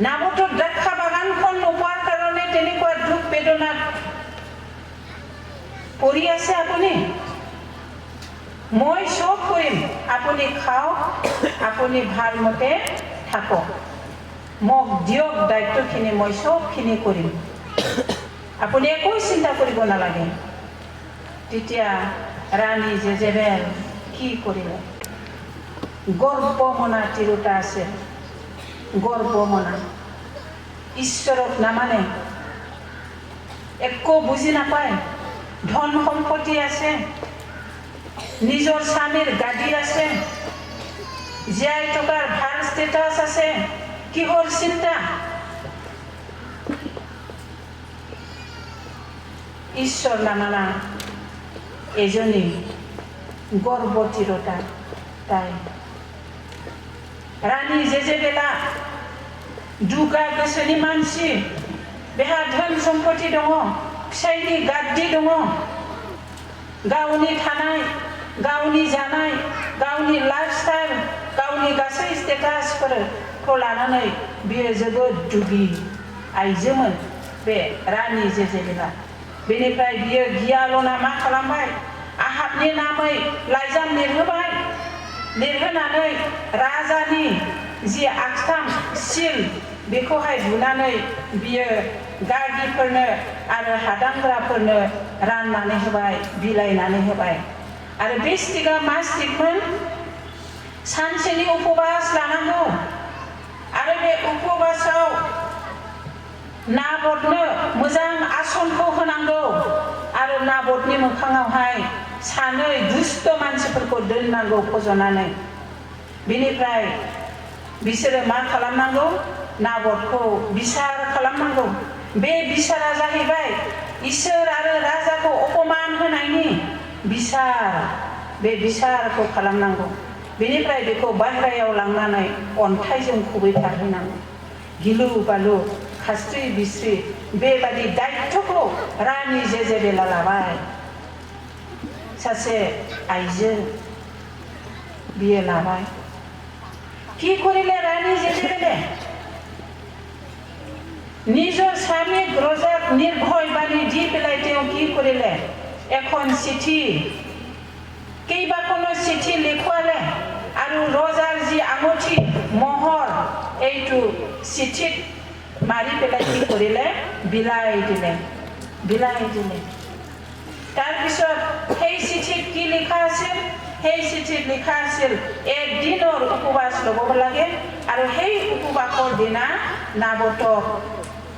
নাবতৰ দ্ৰাক্ষা বাগানখন নোপোৱাৰ কাৰণে তেনেকুৱা দুখ বেদনাত পৰি আছে আপুনি মই সব কৰিম আপুনি খাওক আপুনি ভালমতে থাকক মোক দিয়ক দায়িত্বখিনি মই সবখিনি কৰিম আপুনি একো চিন্তা কৰিব নালাগে তেতিয়া ৰাণী জেজেবেল কি কৰিলে গৰ্বমনা তিৰোতা আছে গৰ্বমনা ঈশ্বৰক নামানে একো বুজি নাপায় ধন সম্পত্তি আছে নিজৰ স্বামীৰ গাদী আছে জীয়াই থকাৰ ভাল ষ্টেটাছ আছে কিহৰ চিন্তা ঈশ্বৰ নামানা এজনী গৰ্বতীৰতা তাই रानी जेजेबेला दुगा गोसोनि मानसि बेहा धोन सम्पति दङ फिसायनि गाद्दि दङ गावनि थानाय गावनि जानाय गावनि लाइफस्टाइल गावनि गासै स्टेटासफोरखौ लानानै बियो जोबोद दुगि आइजोमोन बे रानी जेजेबेला बेनिफ्राय बियो गियालना मा खालामबाय आहाबनि नामै लाइजाम लिरहोबाय लिरहोनानै राजानि जि आगथाम सिल बेखौहाय बुनानै बियो गागिफोरनो आरो हादामग्राफोरनो राननानै होबाय बिलाइनानै होबाय आरो बे स्टिकआ मा स्टिकमोन सानसेनि उपबास लानांगौ आरो बे उपबासाव नाबटनो मोजां आसनखौ होनांगौ आरो नाबटनि मोखाङावहाय सानै दुष्ट मानसिफोरखौ दोननांगौ फजनानै बिनिफ्राय बिसोरो मा खालामनांगौ नाबटखौ बिसार खालामनांगौ बे बिसारा जाहैबाय इसोर आरो राजाखौ अपमान होनायनि बिसार बे बिसारखौ खालामनांगौ बिनिफ्राय बेखौ बाहेरायाव लांनानै अन्थाइजों खुबैथारहैनांगौ गिलु बालु खास्रि बिस्रि बेबादि दायित्वखौ रानी जेजेबेला लाबाय सासे आइजो बियो लाबाय কি কৰিলে ৰাণী জেজেবেলে নিজৰ স্বামীক ৰজাক নিৰ্ভয় বাণী দি পেলাই তেওঁ কি কৰিলে এখন চিঠি কেইবাখনো চিঠি লিখোৱালে আৰু ৰজাৰ যি আঙুঠি মোহৰ এইটো চিঠিত মাৰি পেলাই কি কৰিলে বিলাই দিলে তাৰপিছত সেই চিঠিত কি লিখা আছিল সেই চিঠিত লিখা আছিল একদিনৰ উপবাস ল'ব লাগে আৰু সেই উপবাসৰ দিনা নাবটক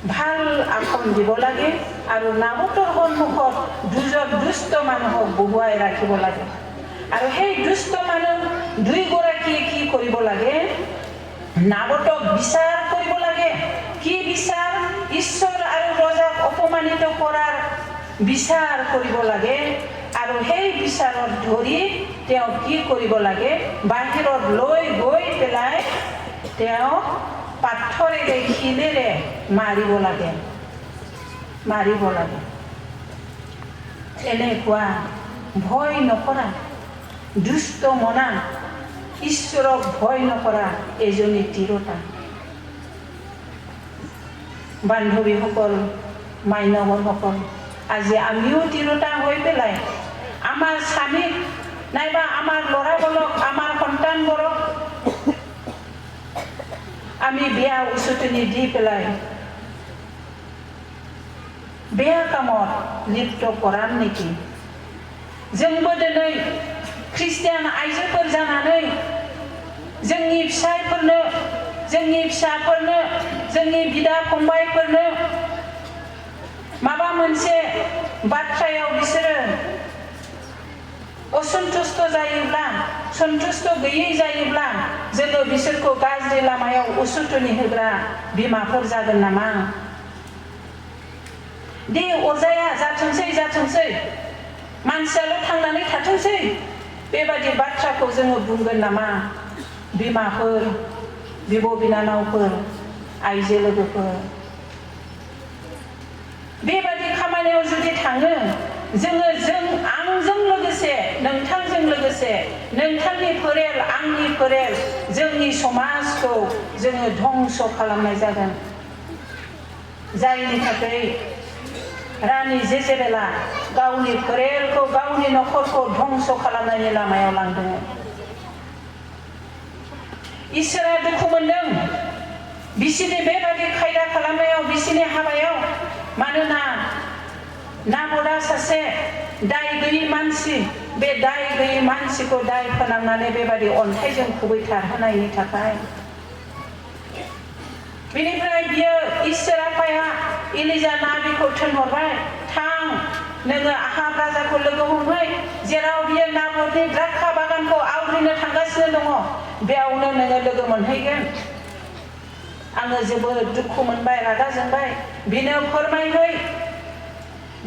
ভাল আসন দিব লাগে আৰু নাবতৰ সন্মুখত দুজন দুষ্ট মানুহক বহুৱাই ৰাখিব লাগে আৰু সেই দুষ্ট মানুহ দুইগৰাকীয়ে কি কৰিব লাগে নাবতক বিচাৰ কৰিব লাগে কি বিচাৰ ঈশ্বৰ আৰু ৰজাক অপমানিত কৰাৰ বিচাৰ কৰিব লাগে আৰু সেই বিচাৰত ধৰি তেওঁ কি কৰিব লাগে বাহিৰত লৈ গৈ পেলাই তেওঁ পাথৰেৰে শিলেৰে মাৰিব লাগে এনেকুৱা ভয় নকৰা দুষ্ট মনা ঈশ্বৰক ভয় নকৰা এজনী তিৰোতা বান্ধৱীসকল মাইনৱৰসকল আজি আমিও তিৰোতা হৈ পেলাই আমাৰ স্বামীক নাইবা আমাৰ ল'ৰাবোৰক আমাৰ সন্তানবোৰক আমি বিয়া উচুটনি দি পেলাই বেয়া কামত লিপ্ত কৰাম নেকি जोंबो दिनै ख्रिस्टियान आइजोफोर जानानै जोंनि फिसायफोरनो जोंनि फिसाफोरनो जोंनि बिदा फंबायफोरनो माबा मोनसे बाथ्रायाव बिसोरो असन्तुष्ट जायोब्ला सन्तुष्ट गैयै जायोब्ला जोङो बिसोरखौ गाज्रि लामायाव उसुथुनि होग्रा बिमाफोर जागोन नामा दे अरजाया जाथोंसै मानसियाल' थांनानै थाथोंसै बेबादि बाथ्राखौ जोङो बुंगोन नामा बिमाफोर बिब' बिनानावफोर आइजो लोगोफोर बेबादि खामानियाव जुदि थाङो जोङो आंजों लोगोसे नोंथांजों लोगोसे नोंथांनि फोरेल आंनि फोरेल जोंनि समाजखौ जोङो धंस खालामनाय जागोन जायनि थाखाय रानी जेजेबेला गावनि फोरेलखौ गावनि नखरखौ धंस खालामनायनि लामायाव लांदोंमोन इसोरा दुखु मोनदों बिसिनि बेबादि खायदा खालामनायाव बिसिनि हाबायाव मानोना नाबदा सासे दाय गैयै मानसि बे दाय गैयै मानसिखौ दाय फोनांनानै बेबादि अन्थाइजों खुबैथारहोनायनि थाखाय बेनिफ्राय बियो इसोर आफाया एलिजा नाबिखौ थिनहरबाय थां नोङो आहाब राजाखौ लोगो हमहै जेराव बियो नाबदनि द्राक्षा बागानखौ आवग्रिनो थांगासिनो दङ बेयावनो नोङो लोगो मोनहैगोन आङो जोबोद दुखु मोनबाय रागा जोंबाय बिनो फोरमायहै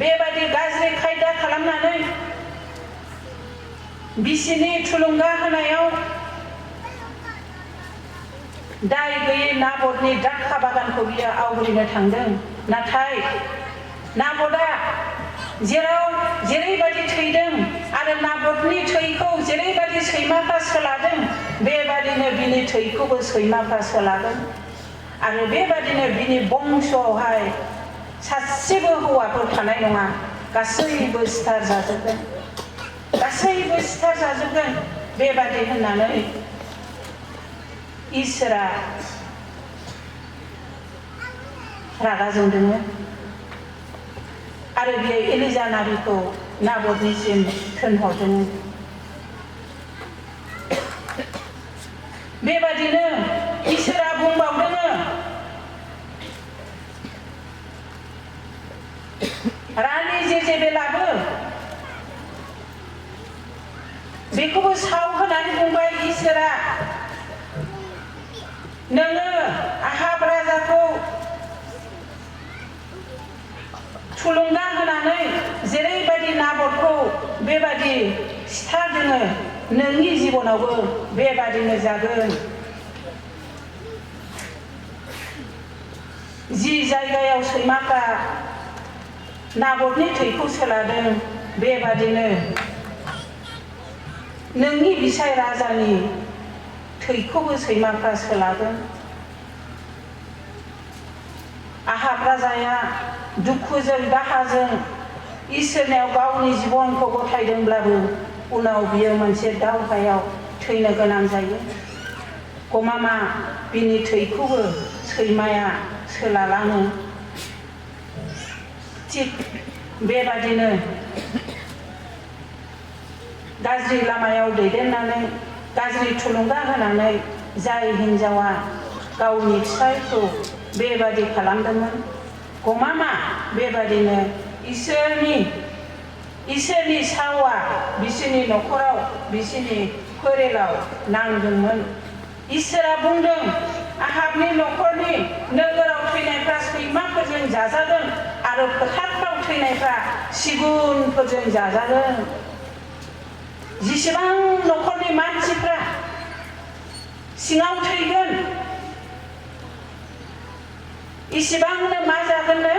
बेबादि गाज्रि खायदा खालामनानै बिसिनि थुलुंगा होनायाव दाय गैयै नाबदनि द्राक्षा बागानखौ बियो आवग्रिनो थांदों नाथाय नाबदा जेराव जेरैबादि थैदों आरो नाबदनि थैखौ जेरैबादि सैमाफ्रा सोलादों बेबादिनो बिनि थैखौबो सैमाफ्रा सोलागोन आरो बेबादिनो बिनि बंशआवहाय सासेबो हौवाफोर थानाय नङा गासैबो सिथार जाजोबगोन बेबादि होननानै इसोरा रागा जोंदोंमोन आरो बियो एलिजा नाबिखौ नाबदनिसिम थिनहरदोंमोन बेबादिनो इसोरा बुंबावदों रानी जेजेबेलाबो बेखौबो साव होनानै बुंबाय इसोरा नोङो आहाब राजाखौ थुलुंगा होनानै जेरैबादि नाबदखौ बेबादि सिथारदों नोंनि जिबनावबो बेबादिनो जागोन जि जायगायाव सैमाफ्रा नाबदनि थैखौ सोलादों बेबादिनो नोंनि बिसाय राजानि थैखौबो सैमाफ्रा सोलागोन आहाब राजाया दुखुजों दाहाजों इसोरनाव गावनि जिबनखौ गथायदोंब्लाबो उनाव बियो मोनसे दावहायाव थैनो गोनां जायो गमामा बिनि थैखौबो सैमाया सोलालाङो थिग बेबादिनो गाज्रि लामायाव दैदेननानै गाज्रि थुलुंगा होनानै जाय हिनजावा गावनि फिसायखौ बेबादि खालामदोंमोन गमामा बेबादिनो इसोरनि सावा बिसोरनि न'खराव बिसोरनि फोरेलाव नांदोंमोन। इसोरा बुंदों आहाबनि न'खरनि नोगोराव थैनायफ्रा सैमाफोरजों जाजागोन आरो फोथारफ्राव थैनायफ्रा सिगुनफोरजों जाजागोन। जेसेबां न'खरनि मानसिफ्रा सिङाव थैगोन इसेबांनो मा जागोननो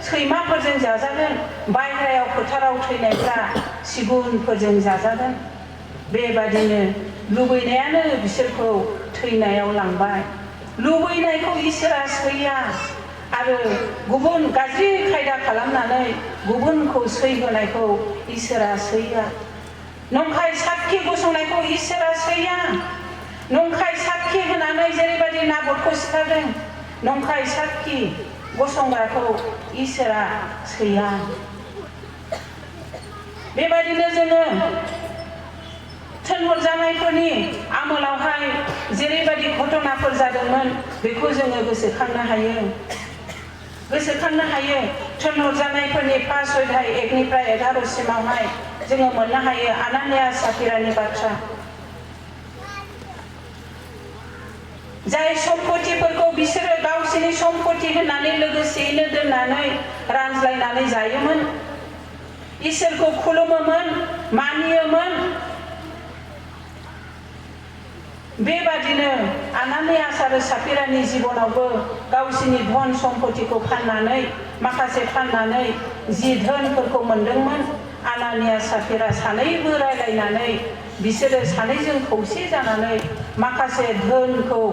सैमाफोरजों जाजागोन। बायह्रायाव फोथाराव थैनायफ्रा सिगुनफोरजों जाजागोन। बेबादिनो लुबैनायानो बिसोरखौ थैनायाव लांबाय। लुबैनायखौ इसोरा सैया आरो गुबुन गाज्रि खायदा खालामनानै गुबुनखौ सैहोनायखौ इसोरा सैया। नंखाय साखि गसंनायखौ इसोरा सैया। नंखाय साखि होनानै जेरैबायदि नाबदखौ सिथारदों नंखाय साखि गसंग्राखौ इसोरा सैया। बेबायदिनो जोङो थिनहरजानायफोरनि आमोलावहाय जेरैबायदि घटनाफोर जादोंमोन बेखौ जोङो गोसोखांनो हायो। थिनहरजानायफोरनि 5 अध्याय 1निफ्राय 11 सिमावहाय जोङो मोननो हायो आनानियास साफिरानि बाथ्रा। जाय सम्पतिफोरखौ बिसोरो गावसोरनि सम्पति होननानै लोगोसेयैनो दोननानै रानज्लायनानै जायोमोन, इसोरखौ खुलुमोमोन, मानियोमोन। बेबादिनो आनानियास आरो साफिरानि जिबनावबो गावसोरनि धन सम्पतिखौ माखासे फाननानै जि धोनफोरखौ मोनदोंमोन, आनानियास साफिरा सानैबो रायलायनानै बिसोरो सानैजों खौसे जानानै माखासे धोनखौ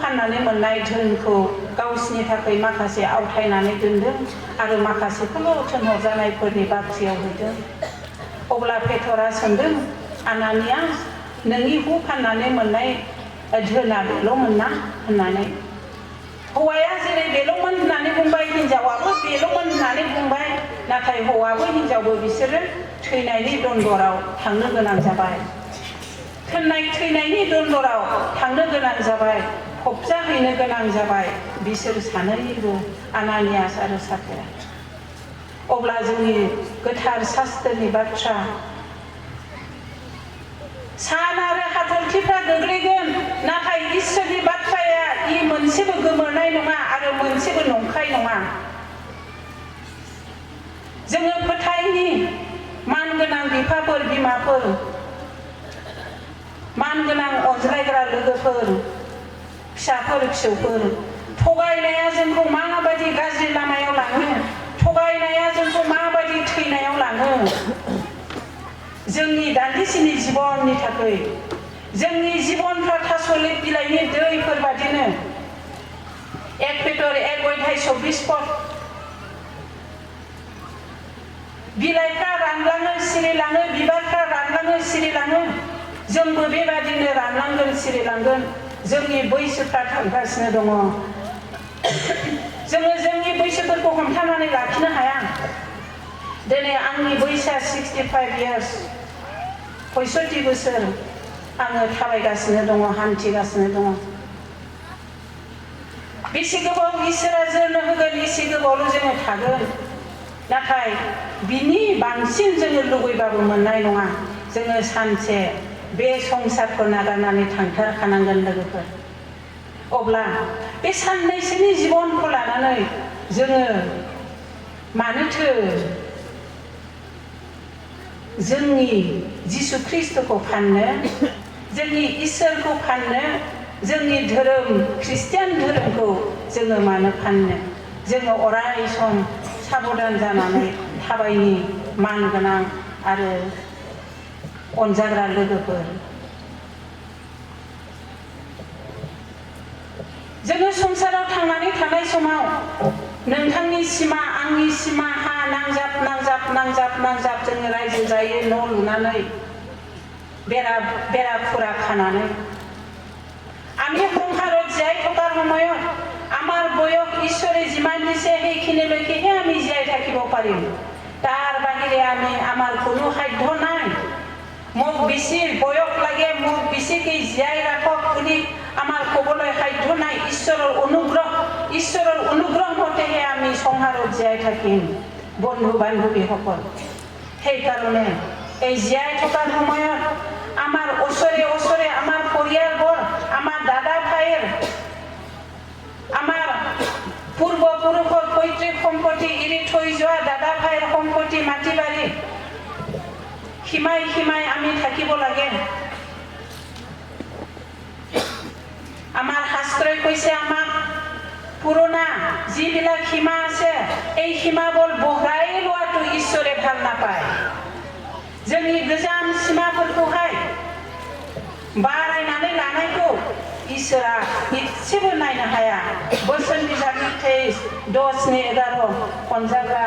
फाननानै मोननाय धोनखौ गावसिनि थाखाय माखासे आवथायनानै दोनदों आरो माखासेखौल' थिनहरजानायफोरनि बाख्रियाव हैदों। अब्ला पेटरा सोंदों, आनानियास नोंनि फाननानै मोननाय धोना बेल'मोन ना होननानै। हौवाया जेरै बेल'मोन होननानै बुंबाय, हिनजावाबो बेल'मोन होननानै बुंबाय। नाथाय हौवाबो हिनजावबो बिसोरो थैनायनि दन्दराव थांनो गोनां जाबाय। थैनायनि दन्दराव थांनो गोनां जाबाय, फबजाहैनो गोनां जाबाय बिसोर सानैबो, आनानियास आरो साफिरा। अब्ला जोंनि गोथार शास्त्रनि बाथ्रा, सान आरो हाथरखिफ्रा गोग्लैगोन नाथाय इसोरनि बाथ्राया मोनसेबो गोमोरनाय नङा आरो मोनसेबो नंखाय नङा। जोङो फोथायनि मानगोनां बिफाफोर, बिमाफोर, मानगोनां अनज्लायग्रा लोगोफोर, फिसाफोर, फिसौफोर, थगायनाया जोंखौ माबायदि गाज्रि लामायाव लाङो, थगायनाया जोंखौ माबायदि थैनायाव लाङो। जोंनि दान्दिसेनि जिबननि थाखाय जोंनि जिबनफ्रा थास'लिद बिलाइनि दैफोर बादिनो 1 पेटर 1 अध्याय 24 पद। बिलाइफ्रा रानलाङो, सिरिलाङो, बिबारफ्रा रानलाङो, सिरिलाङो। जोंबो बेबादिनो रानलांगोन, सिरिलांगोन। जोंनि बैसोफ्रा थांगासिनो दङ। जोङो जोंनि बैसोफोरखौ हमथानानै लाखिनो हाया। दिनै आंनि बैसोआ 65 इयार्स, 65 बोसोर आङो थाबायगासिनो दङ, हान्थिगासिनो दङ। बेसे गोबाव इसोरा जोरनो होगोन, एसे गोबावल' जोङो थागोन। नाथाय बिनि बांसिन जोङो लुबैबाबो मोननाय नङा। जोङो सानसे बे संसारखौ नागारनानै थांथारखानांगोन लोगोफोर। अब्ला बे साननैसोनि जिबनखौ लानानै जोङो मानोथो जोंनि जिसु ख्रिस्ट'खौ फाननो, जोंनि इसोरखौ फाननो, जोंनि धोरोम ख्रिस्टियान धोरोमखौ जोङो मानो फाननो? जोङो अराय सम साबधान जानानै थाबायनि मानगोनां आरो अनजाग्रा लोगोफोर। जोङो संसाराव थांनानै थानाय समाव नोंथांनि सिमा, आंनि सिमा, हा नांजाब नांजाब नांजाब नांजाब जोङो रायजो जायो, न' लुनानै বেৰা খানানে। আমি সংসাৰত জীয়াই থকাৰ সময়ত আমাৰ বয়স ঈশ্বৰে যিমান দিছে সেইখিনিলৈকেহে আমি জীয়াই থাকিব পাৰিম। তাৰ বাহিৰে আমাৰ কোনো সাধ্য নাই। মোক বেছি বয়স লাগে, মোক বেছিকৈ জীয়াই ৰাখক বুলি আমাৰ ক'বলৈ সাধ্য নাই। ঈশ্বৰৰ অনুগ্ৰহ ঈশ্বৰৰ অনুগ্ৰহ মতেহে আমি সংসাৰত জীয়াই থাকিম বন্ধু বান্ধৱীসকল। সেইকাৰণে এই জীয়াই থকাৰ সময়ত আমাৰ ওচৰে ওচৰে আমাৰ পৰিয়ালবোৰ, আমাৰ দাদা ভাইৰ, আমাৰ পূৰ্বপুৰুষৰ পৈতৃক সম্পত্তি এৰি থৈ যোৱা দাদা ভাইৰ সম্পত্তি মাটি বাৰী সীমাই সীমাই আমি থাকিব লাগে। আমাৰ শাস্ত্ৰই কৈছে আমাক পুৰণা যিবিলাক সীমা আছে এই সীমাবোৰ বঢ়াই লোৱাটো ঈশ্বৰে ভাল নাপায়। जोंनि गोजाम सिमाफोरखौहाय बारायनानै लानायखौ इसोरा इसेबो नायनो हाया। बोसोन बिजाबनि 23:10-11 खनजाग्रा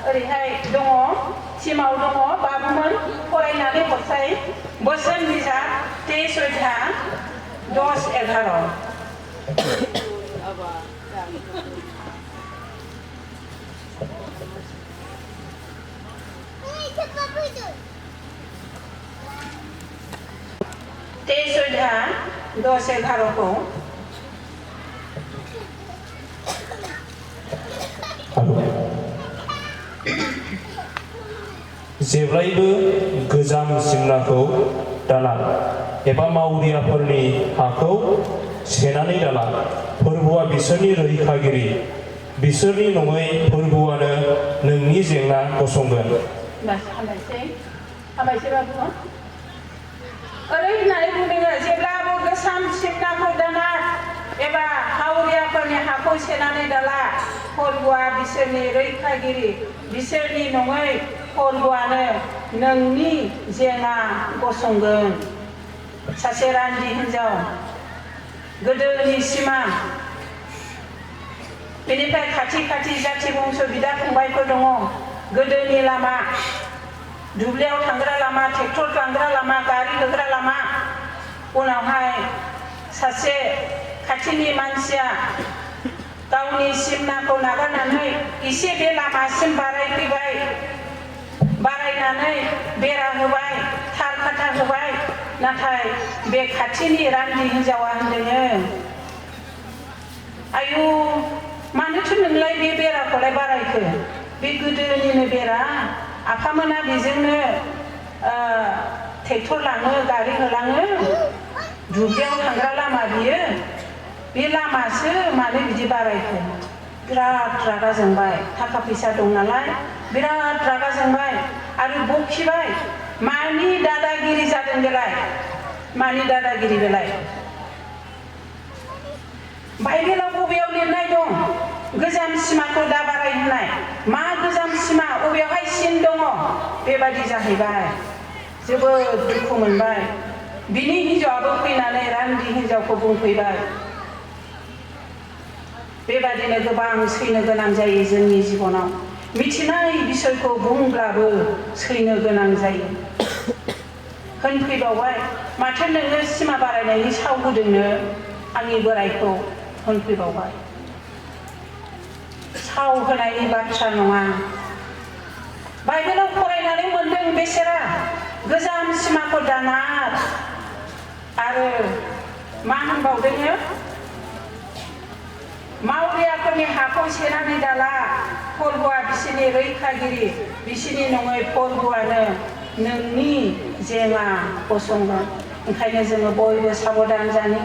ओरैहाय दङ, सिमाव दङ, बाबुमोन फरायनानै हरसाय। बोसोन बिजाब 23:10-11 23:10-11 को जेब्लायबो गोजाम सिमनाखौ दाला एबा मावरियाफोरनि हाखौ सेनानै दाला। फोरबोआ बिसोरनि रैखागिरि, बिसोरनि नङै फोरबोआनो नोंनि जेंना गसंगोन। ओरै होननानै बुंदों जेब्लाबो गोजाम सिमनाखौ दाना एबा हावरियाफोरनि हाखौ सेनानै दाला। फोरबोआ बिसोरनि रैखागिरि, बिसोरनि नङै फोरबोआनो नोंनि जेंना गसंगोन। सासे रान्दि हिन्जाव गोदोनि सिमा, बेनिफ्राय खाथि खाथि जाथि बंस बिदा फंबायफोर दङ। गोदोनि लामा, दुब्लियाव थांग्रा लामा, ट्रेक्टर लांग्रा लामा, गारि होग्रा लामा। उनावहाय सासे खाथिनि मानसिया गावनि सिमनाखौ नागारनानै एसे बे लामासिम बारायफैबाय, बारायनानै बेरा होबाय, थार खाथा होबाय। नाथाय बे खाथिनि रान्दि हिन्जावा होनदों, आयु मानोथो नोंलाय बे बेराखौलाय बारायखो? बे गोदोनिनो बेरा, आफामोना बेजोंनो ट्रेक्टर लाङो, गारि होलाङो, दुब्लियाव थांग्रा लामा बियो, बे लामासो मानो बिदि बारायखो? बिराद रागा जोंबाय, थाखा फैसा दं नालाय बिराद रागा जोंबाय आरो बखिबाय। मानि दादागिरि जादों बेलाय? मानि दादागिरि बेलाय? बाइबेलाव बबेयाव लिरनाय दं गोजाम सिमाखौ दा बाराय होननाय? मा गोजाम सिमा? बबेयावहाय सिन दङ? बेबादि जाहैबाय। जोबोद दुखु मोनबाय। बिनि हिन्जावाबो फैनानै रान्दि हिन्जावखौ बुंफैबाय। बेबादिनो गोबां सैनो गोनां जायो जोंनि जिबनाव। मिथिनाय बिसयखौ बुंब्लाबो सैनो गोनां जायो। होनफैबावबाय, माथो नोङो सिमा बारायनायनि साव होदोंनो आंनि बोरायखौ होनफैबावबाय। साव होनायनि बाथ्रा नङा। बाइबेलाव फरायनानै मोनदों बेसेरा गोजाम सिमाखौ दानार। आरो मा होनबावदोंनो? मावरियाफोरनि हाखौ सेनानै दाला। फोरबोआ बिसोरनि रैखागिरि, बिसोरनि नङै फोरबोआनो नोंनि जेंना गसंगोन। ओंखायनो जोङो बयबो साबधान जानि,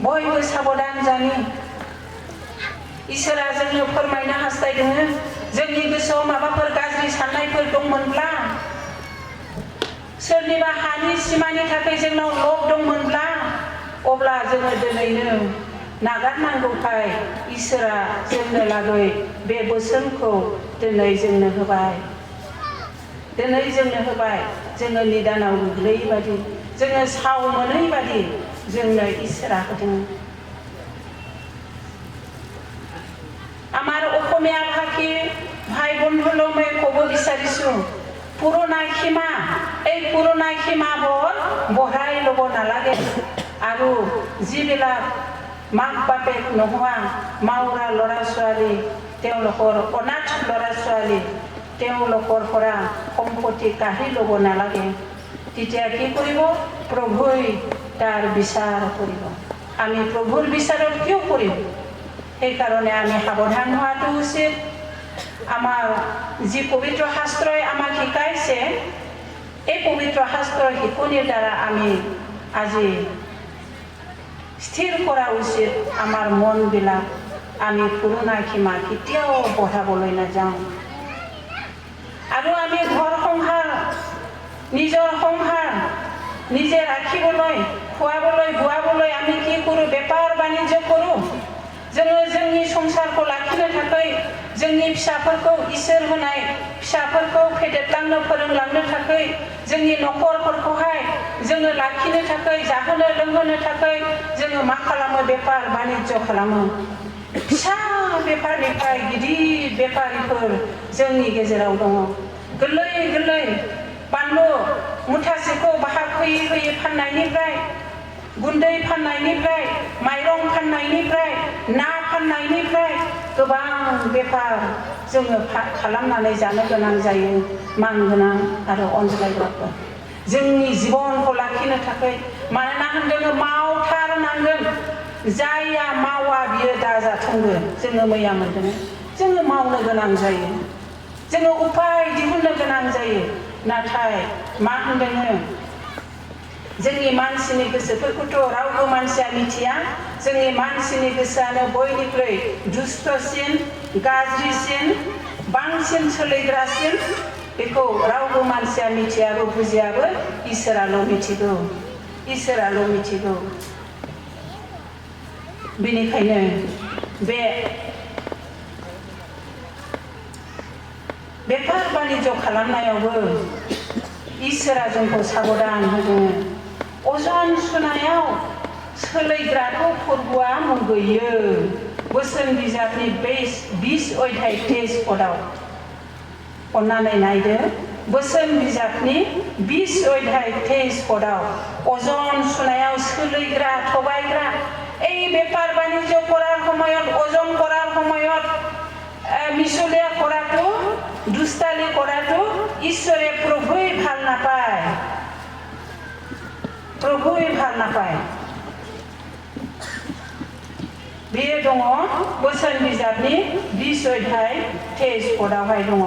बयबो साबधान जानि। इसोरा जोंनो फोरमायनो हास्थायदों, जोंनि गोसोआव माबाफोर गाज्रि साननायफोर दंमोनब्ला, सोरनिबा हानि सिमानि थाखाय जोंनाव लब दंमोनब्ला, अब्ला जोङो दिनैनो नागारनांगौखाय इसोरा जोंनो लागै बे बोसोनखौ दिनै जोंनो होबाय। दिनै जोंनो होबाय। जोङो निदानाव गोग्लैयै बादि, जोङो साव मोनै बादि जोंनो इसोरा होदों। আমাৰ অসমীয়া ভাষী ভাই বন্ধুলৈ মই ক'ব বিচাৰিছোঁ, পুৰণা সীমা, এই পুৰণা সীমাবোৰ বঢ়াই ল'ব নালাগে। আৰু যিবিলাক মাক বাপেক নোহোৱা মাউৰা ল'ৰা ছোৱালী, তেওঁলোকৰ অনাথ ল'ৰা ছোৱালী, তেওঁলোকৰ পৰা সম্পত্তি কাঢ়ি ল'ব নালাগে। তেতিয়া কি কৰিব? প্ৰভুই তাৰ বিচাৰ কৰিব। আমি প্ৰভুৰ বিচাৰত কিয় কৰিম সেইকাৰণে আমি সাৱধান হোৱাটো উচিত আমাৰ যি পবিত্ৰ শাস্ত্ৰই আমাক শিকাইছে এই পবিত্ৰ শাস্ত্ৰৰ শিকনিৰ দ্বাৰা আমি আজি স্থিৰ কৰা উচিত আমাৰ মনবিলাক আমি পুৰণা সীমা কেতিয়াও বঢ়াবলৈ নাযাওঁ আৰু আমি ঘৰ সংসাৰ নিজৰ সংসাৰ নিজে ৰাখিবলৈ খোৱাবলৈ বোৱাবলৈ আমি কি কৰোঁ বেপাৰ বাণিজ্য কৰোঁ जोङो जोंनि संसारखौ लाखिनो थाखाय जोंनि फिसाफोरखौ इसोर होनाय फिसाफोरखौ फेदेरलांनो फोरोंलांनो थाखाय जोंनि नखरफोरखौहाय जोङो लाखिनो थाखाय जाहोनो लोंहोनो थाखाय जोङो मा खालामो बेपार बाणिज्य खालामो फिसा बेफारनिफ्राय गिदिर बेफारिफोर जोंनि गेजेराव दङ गोरलै गोरलै बानलु मुथासेखौ बाहाग होयै होयै फाननायनिफ्राय गुन्दै फाननायनिफ्राय माइरं फाननायनिफ्राय ना फाननायनिफ्राय गोबां बेफार जोङो खालामनानै जानो गोनां जायो मान गोनां आरो अनज्लायग्राफोर जोंनि जिबनखौ लाखिनो थाखाय मानोना होनदों मावथारनांगोन जायया मावा बियो दाजाथोंबो जोङो मैया मोनदों जोङो मावनो गोनां जायो जोङो उपाय दिहुननो गोनां जायो नाथाय मा होनदों जोंनि मानसिनि गोसोफोरखौथ' रावबो मानसिया मिथिया जोंनि मानसिनि गोसोआनो बयनिख्रुइ दुष्टसिन गाज्रिसिन बांसिन सोलिग्रासिन बेखौ रावबो मानसिया मिथियाबो बुजियाबो इसोराल' मिथिगौ इसोराल' मिथिगौ बेनिखायनो बे बेफार बाणिज्य खालामनायावबो इसोरा जोंखौ साबधान होदों अजन सुनायाव सोलायग्राखौ फोरबुआ मुगैयो बोसोन बिजाबनि 20 अध्याय 23 पदाव अन्नानै नायदो बोसोन बिजाबनि 20 अध्याय 23 पदाव अजन सुनायाव सोलायग्रा थगायग्रा এই বেপার বাণিজ্য করার সময়ত ওজন করার সময়ত মিছলীয়া কৰাটো দুষ্টালি কৰাটো ঈশ্বৰে প্ৰভুই ভাল নাপায় প্ৰভুই ভাল নাপায় बेयो दङ बोसोन बिजाबनि 20 अध्याय 23 पदावहाय दङ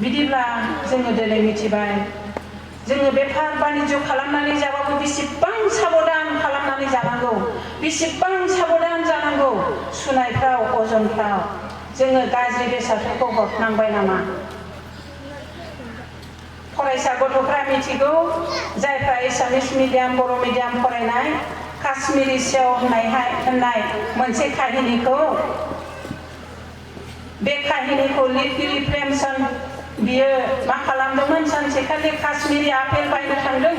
बिदिब्ला जोङो दिनै मिथिबाय जोङो बेफार बाणिज्य खालामनानै जाबाबो बेसेबां साबधान खालामनानै जानांगौ बेसेबां साबधान जानांगौ सुनायफ्राव अजनफ्राव जोङो गाज्रि बेसादफोरखौ हरनांबाय नामा फरायसा गथ'फ्रा मिथिगौ जायफ्रा एसामिस मिडियाम बर' मिडियाम फरायनाय काश्मीरी सेव होननाय मोनसे काहिनीखौ बे काहिनीखौ लिरगिरि प्रेमचंद बियो मा खालामदोंमोन सानसेखालि काश्मीरी आपेल बायनो थांदों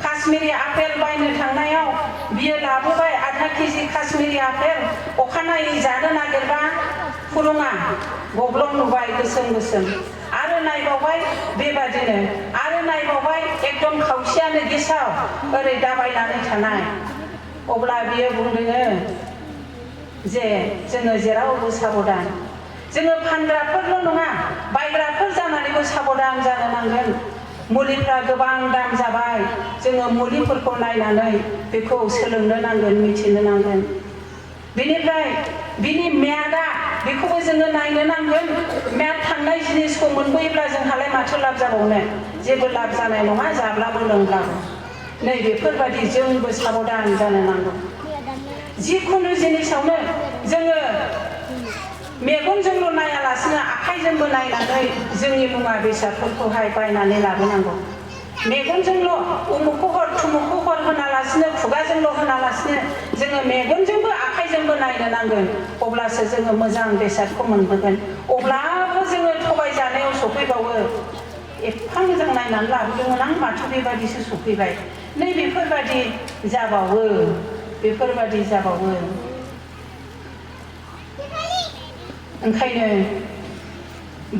काश्मीरी आपेल बायनो थांनायाव बियो लाबोबाय आधा केजि काश्मीरी आपेल अखानायै जानो नागिरबा फुरुङा गब्लं नुबाय गोसोम गोसोम आरो नायबावबाय बेबादिनो आरो नायबावबाय एकदम खावसेयानो गेसाव ओरै दाबायनानै थानाय अब्ला बियो बुंदों जे जोङो जेरावबो साबधान जोङो फानग्राफोरल' नङा बायग्राफोर जानानैबो साबधान जानो नांगोन मुलिफ्रा गोबां दाम जाबाय जोङो मुलिफोरखौ नायनानै बेखौ सोलोंनो नांगोन मिथिनो नांगोन बेनिफ्राय बिनि मेयादा बेखौबो जोङो नायनो नांगोन मेयाद थांनाय जिनिसखौ मोनबोयोब्ला जोंहालाय माथो लाब जाबावनो जेबो लाब जानाय नङा जाब्लाबो लोंब्लाबो नै बेफोरबायदि जोंबो साबधान जानो नांगौ जिखुनु जिनिसावनो जोङो मेगनजोंल' नायालासिनो आखाइजोंबो नायनानै जोंनि मुवा बेसादफोरखौहाय बायनानै लाबोनांगौ मेगनजोंल' उमुखौ हर थुमुखौ हर होनालासिनो खुगाजोंल' होनालासिनो जोङो मेगनजोंबो आखाइजोंबो नायनो नांगोन अब्लासो जोङो मोजां बेसादखौ मोनबोगोन अब्लाबो जोङो थगायजानायाव सफैबावो एफा मोजां नायनानै लाबोदोंमोन आं माथो बेबादिसो सफैबाय नै बेफोरबादि जाबावो ओंखायनो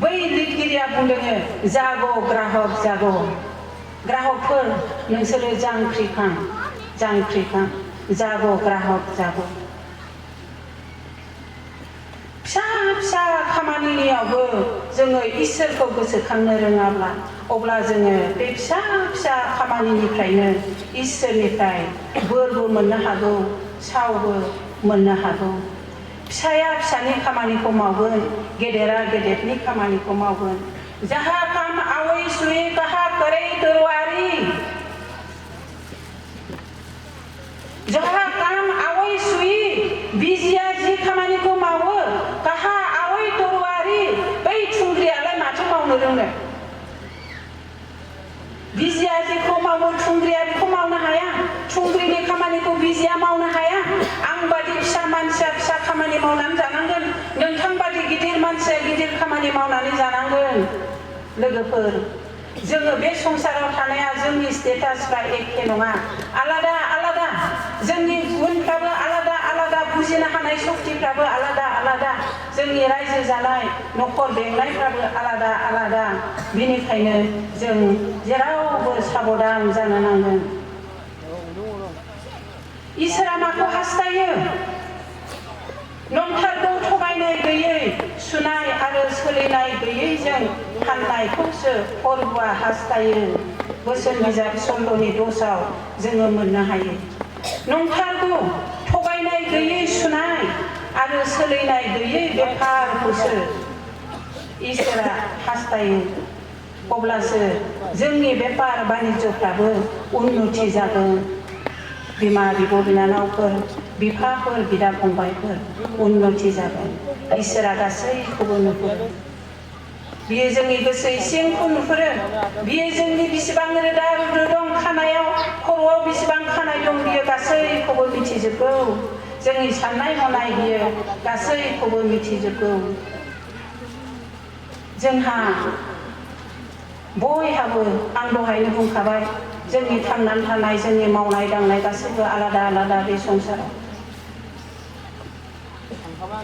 बै लिरगिरिया बुंदों जागौ ग्राहक जागौ ग्राहकफोर नोंसोरो जांख्रिखां जागौ ग्राहक जागौ फिसा फिसा खामानियावबो जोङो इसोरखौ गोसोखांनो रोङाब्ला अब्ला जोङो बे फिसा फिसा खामानिनिफ्रायनो इसोरनिफ्राय बोरबो मोननो हागौ, सावबो मोननो हागौ। फिसाया फिसानि खामानिखौ मावगोन, गेदेरा गेदेरनि खामानिखौ मावगोन। जहाँ काम आवै सुई कहा करे दरबारी, जहाँ काम आवै सुई बिजिया जि खामानिखौ मावो कहा आवै दरबारी, बै थुंग्रियालाय माथो मावनो रोंनो? बिजिया जेखौ मावो थुंग्रिया बेखौ मावनो हाया। थुंग्रिनि खामानिखौ बिजिया मावनो हाया। आं बादि फिसा मानसिया फिसा खामानि मावनानै जानांगोन, नोंथां बादि गिदिर मानसिया गिदिर खामानि मावनानै जानांगोन। लोगोफोर, जोङो बे संसाराव थानाया जोंनि स्टेटासफ्रा एखे नङा, आलादा आलादा। जोंनि गुनफ्राबो आलादा आलादा, बुजिनो हानाय सक्तिफ्राबो आलादा आलादा, जोंनि रायजो जानाय न'खर बेंनायफ्राबो आलादा आलादा। बिनिखायनो जों जेरावबो साबधान जानो नांगोन। इसोरा माखौ हास्थायो? नंथारगौ थगायनाय गैयै, सुनाय आरो सोलिनाय गैयैजों फाननायखौसो फोरबुआ हास्थायो। बोसोन बिजाब 16नि 10आव जोङो मोननो हायो। नंथारगौ थगायनाय गैयै सुनाय आरो सोलिनाय गैयै बेफारखौसो इसोरा हास्थायो। अब्लासो जोंनि बेफार बानिज्यफ्राबो उन्नति जागोन। बिमा बिब' बिनानावफोर, बिफाफोर, बिदा फंबायफोर, उन्नति जागोन। इसोरा गासैखौबो नुहुरो। बियो जोंनि गोसो इसिंखौ नुहुरो। बियो जोंनि बेसेबां रोदा रुदु दं खानायाव, खर'आव बेसेबां खानाय दं, बियो गासैखौबो मिथिजोबगौ। जोंनि साननाय हनाय बियो गासैखौबो मिथिजोबगौ। जोंहा बयहाबो, आं दहायनो बुंखाबाय, जोंनि थांनानै थानाय, जोंनि मावनाय दांनाय गासैबो आलादा आलादा बे संसाराव।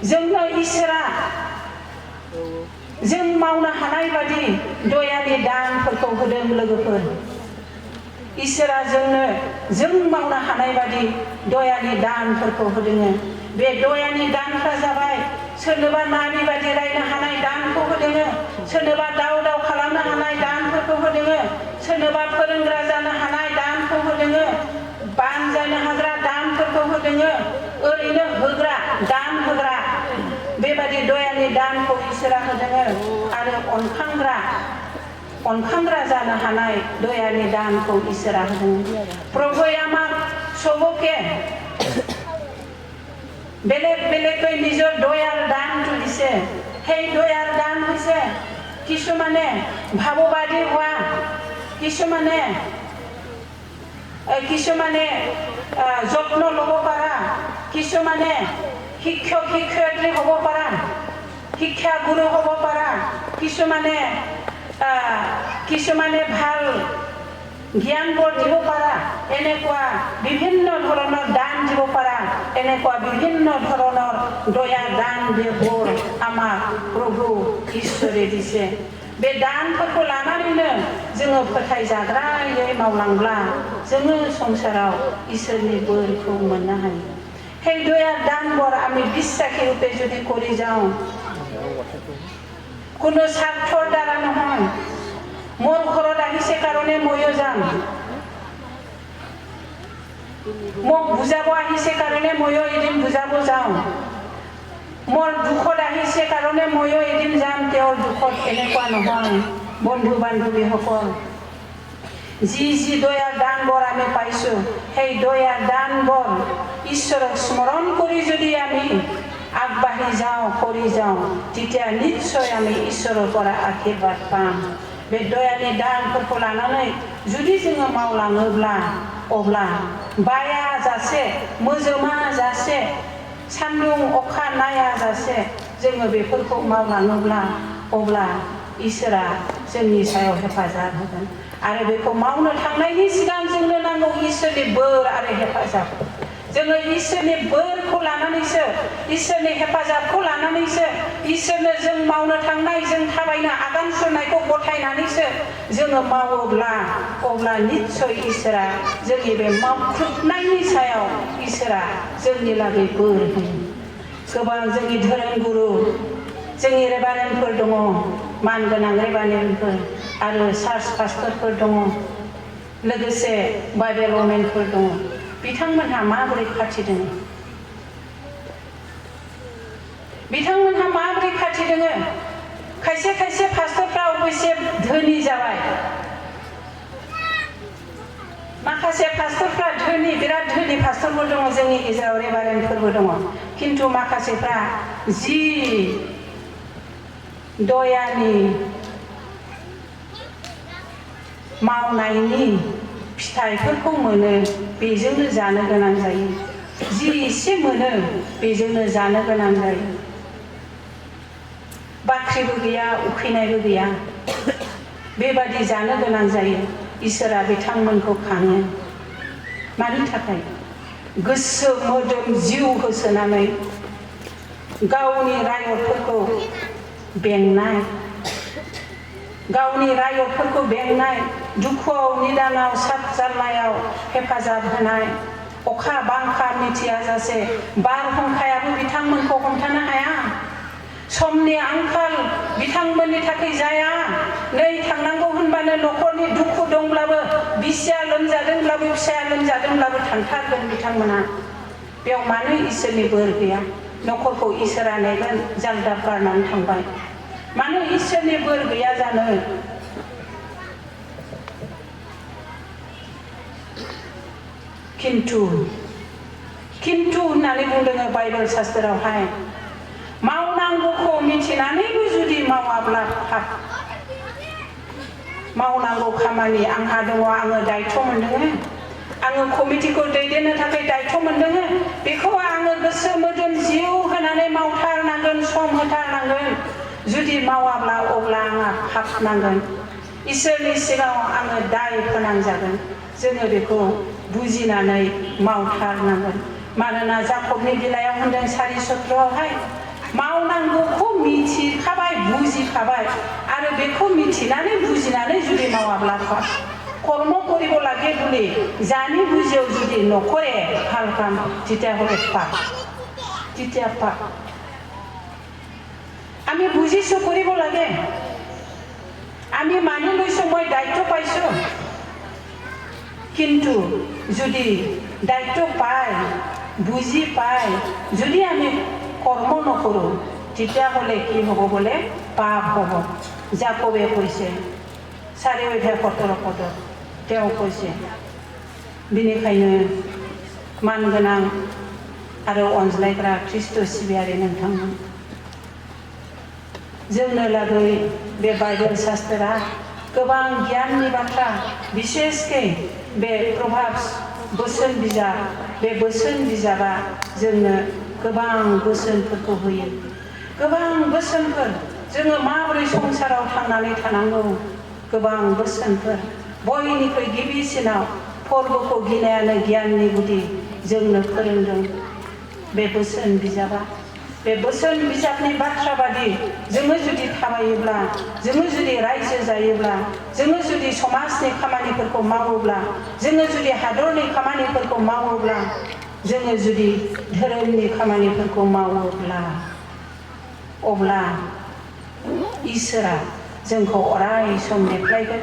जोंनो इसोरा जों मावनो हानाय बादि दयानि दानफोरखौ होदों। लोगोफोर, इसोरा जोंनो जों मावनो हानाय बादि दयानि दानफोरखौ होदों। बे दयानि दानफ्रा जाबाय, सोरनोबा नानि बादि रायनो हानाय दानखौ होदों, सोरनोबा दाव दाव खालामनो हानाय दानफोरखौ होदों, सोरनोबा फोरोंग्रा जानो हानाय दानखौ होदों, बानजायनो हाग्रा दानफोरखौ होदों, ओरैनो होग्रा दान होग्रा बेबादि दयानि दानखौ इसोरा होदों। आरो अनखांग्रा जानो हानाय दयानि दानखौ इसोरा होदों। প্ৰভুৱে আমাক চবকে বেলেগ বেলেগকৈ নিজৰ দয়াৰ দানটো দিছে। সেই দয়াৰ দান হৈছে কিছুমানে ভাৱবাদী হোৱা, কিছুমানে যত্ন ল'ব পাৰা, কিছুমানে শিক্ষক শিক্ষয়িত্ৰী হ'ব পাৰা, শিক্ষাগুৰু হ'ব পাৰা, কিছুমানে ভাল জ্ঞানবোৰ দিব পাৰা, এনেকুৱা বিভিন্ন ধৰণৰ দান দিব পাৰা, এনেকুৱা বিভিন্ন ধৰণৰ দয়া দান বোৰ আমাক প্ৰভু ঈশ্বৰে দিছে। बे दानफोरखौ लानानैनो जोङो फोथायजाग्रायै मावलांब्ला जोङो संसाराव ঈশ্বরनी बोरखौ मोननो हायो। সেই দয়ার দানবোৰ আমি বিশ্বাসী ৰূপে যদি কৰি যাওঁ, কোনো স্বাৰ্থৰ দ্বাৰা নহয়, মোৰ ঘৰত আহিছে কাৰণে ময়ো যাম, মোক বুজাব আহিছে কাৰণে ময়ো এদিন বুজাব যাওঁ, মোৰ দুখত আহিছে কাৰণে ময়ো এদিন যাম তেওঁৰ দুখত, এনেকুৱা নহয়। বন্ধু বান্ধৱীসকল, যি যি দয়াৰ দানবোৰ আমি পাইছোঁ, সেই দয়াৰ দানবোৰ ঈশ্বৰক স্মৰণ কৰি যদি আমি আগবাঢ়ি যাওঁ, কৰি যাওঁ, তেতিয়া নিশ্চয় আমি ঈশ্বৰৰ পৰা আশীৰ্বাদ পাম। बे दयानि दानफोरखौ लानानै जुदि जोङो मावलाङोब्ला, अब्ला बाया जासे, मोजोमा जासे, सान्दुं अखा नाया जासे जोङो बेफोरखौ मावलाङोब्ला, अब्ला इसोरा जोंनि सायाव हेफाजाब होगोन। आरो बेखौ मावनो थांनायनि सिगां जोंनो नांगौ इसोरनि बोर आरो हेफाजाब। जोङो इसोरनि बोरखौ लानानैसो, इसोरनि हेफाजाबखौ लानानैसो, इसोरनो जों मावनो थांनाय, जों थाबायनो आगान सुरनायखौ गथायनानैसो जोङो मावोब्ला, अब्ला निश्चय इसोरा जोंनि बे मावख्रुबनायनि सायाव इसोरा जोंनि लागै बोर होयो। गोबां जोंनि धोरोमगुरु जोंनि रेभारेन्डफोर दङ मानगोनां रेभारेन्डफोर आरो चार्च पास्टरफोर दङ लोगोसे बाइबेल वमेनफोर दङ बिथांमोनहा माबोरै खाथिदों बिथांमोनहा माबोरै खाथिदों खायसे खायसे पास्टरफ्रा अबयसे धोनि जाबाय माखासे पास्टरफ्रा धोनि बिराद धोनि पास्टरफोर दङ जोंनि गेजेराव रेभारेन्डफोरबो दङ किन्तु माखासेफ्रा जि दयानि मावनायनि फिथाइफोरखौ मोनो बेजोंनो जानो गोनां जायो जि एसे मोनो बेजोंनो जानो गोनां जायो बाख्रिबो गैया उखैनायबो गैया बेबादि जानो गोनां जायो इसोरा बिथांमोनखौ खाङो मानि थाखाय गोसो मोदोम जिउ होसोनानै गावनि रायतफोरखौ बेंनाय गावनि रायतफोरखौ बेंनाय दुखुआव निदानाव सात जारलायाव हेफाजाब होनाय अखा बांखा मिथियाजासे बारहुंखायाबो बिथांमोनखौ हमथानो हाया समनि आंखाल बिथांमोननि थाखाय जाया नै थांनांगौ होनबानो न'खरनि दुखु दंब्लाबो बिसिया लोमजादोंब्लाबो फिसाया लोमजादोंब्लाबो थांथारगोन बिथांमोना बेयाव मानो इसोरनि बोर गैया न'खरखौ इसोरा नेगोन जालदाब गारनानै थांबाय मानो इसोरनि बोर गैया जानो किन्तु होननानै बुंदों बाइबेल शास्त्रावहाय मावनांगौखौ मिथिनानैबो जुदि मावाब्ला पाप मावनांगौ खामानि आंहा दङ आङो दायथ' मोनदों आङो कमिटिखौ दैदेननो थाखाय दायथ' मोनदों बेखौ आङो गोसो मोदोम जिउ होनानै मावथारनांगोन सम होथारनांगोन जुदि मावाब्ला अब्ला आंहा पाप नांगोन इसोरनि सिगाङाव आङो दाय फोनांजागोन जोङो बेखौ बुजिनानै मावथारनांगोन मानोना जाकबनि बिलाइयाव होनदों 4:17आवहाय मावनांगौखौ मिथिखाबाय बुजिखाबाय आरो बेखौ मिथिनानै बुजिनानै जुदि मावाब्ला কর্ম কৰিব লাগে বুলি জানি বুঝেও যদি নকৰে ভাল কাম তেতিয়াহ'লে পাপ তেতিয়া পাপ আমি বুজিছো কৰিব লাগে আমি মানি লৈছো মই দায়িত্ব পাইছো কিন্তু যদি দায়িত্ব পাই বুজি পাই যদি আমি কৰ্ম নকৰো তেতিয়াহ'লে কি হ'ব বলে পাপ হ'ব যাকবে কৈছে 4:17 পদত তেওঁ কৈছে बिनिखायनो मानगोनां आरो अनज्लायग्रा ख्रिस्ट सिबियारि नोंथांमोन जोंनो लागै बे बाइबेल शास्त्रा गोबां गियाननि बाथ्रा बिसेसकै बे प्रभाब्स बोसोन बिजाब बे बोसोन बिजाबा जोंनो गोबां बोसोनफोरखौ होयो गोबां बोसोनफोर जोङो माबोरै संसाराव थांनानै थानांगौ गोबां बोसोनफोर बयनिख्रुइ गिबिसिनाव फोरबोखौ गिनायानो गियाननि गुदि जोंनो फोरोंदों बे बोसोन बिजाबा बे बोसोन बिजाबनि बाथ्रा बादि जोङो जुदि थाबायोब्ला जोङो जुदि रायजो जायोब्ला जोङो जुदि समाजनि खामानिफोरखौ मावोब्ला जोङो जुदि हादरनि खामानिफोरखौ मावोब्ला जोङो जुदि धोरोमनि खामानिफोरखौ मावोब्ला अब्ला इसोरा जोंखौ अराय सम देख्लायगोन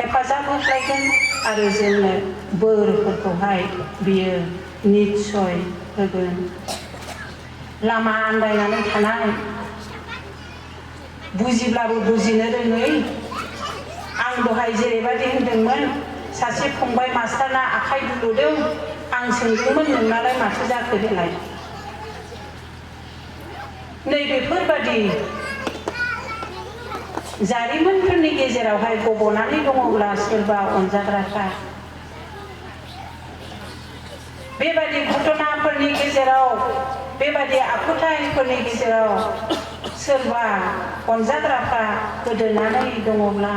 हेफाजाब होख्लायगोन आरो जोंनो बोरफोरखौहाय बियो निश्चय होगोन लामा आन्दायनानै थानाय बुजिब्लाबो बुजिनो रोङै आं दहाय जेरैबायदि होनदोंमोन सासे फंबाय मास्टारना आखाइ दुलुदों आं सोंदोंमोन नोंनालाय माथो जाखो देलाय नैबेफोरबादि जारिमिनफोरनि गेजेरावहाय गबनानै दङब्ला सोरबा अनजाग्राफ्रा बेबादि घटनाफोरनि गेजेराव बेबादि आखुथायफोरनि गेजेराव सोरबा अनजाग्राफ्रा गोदोनानै दङब्ला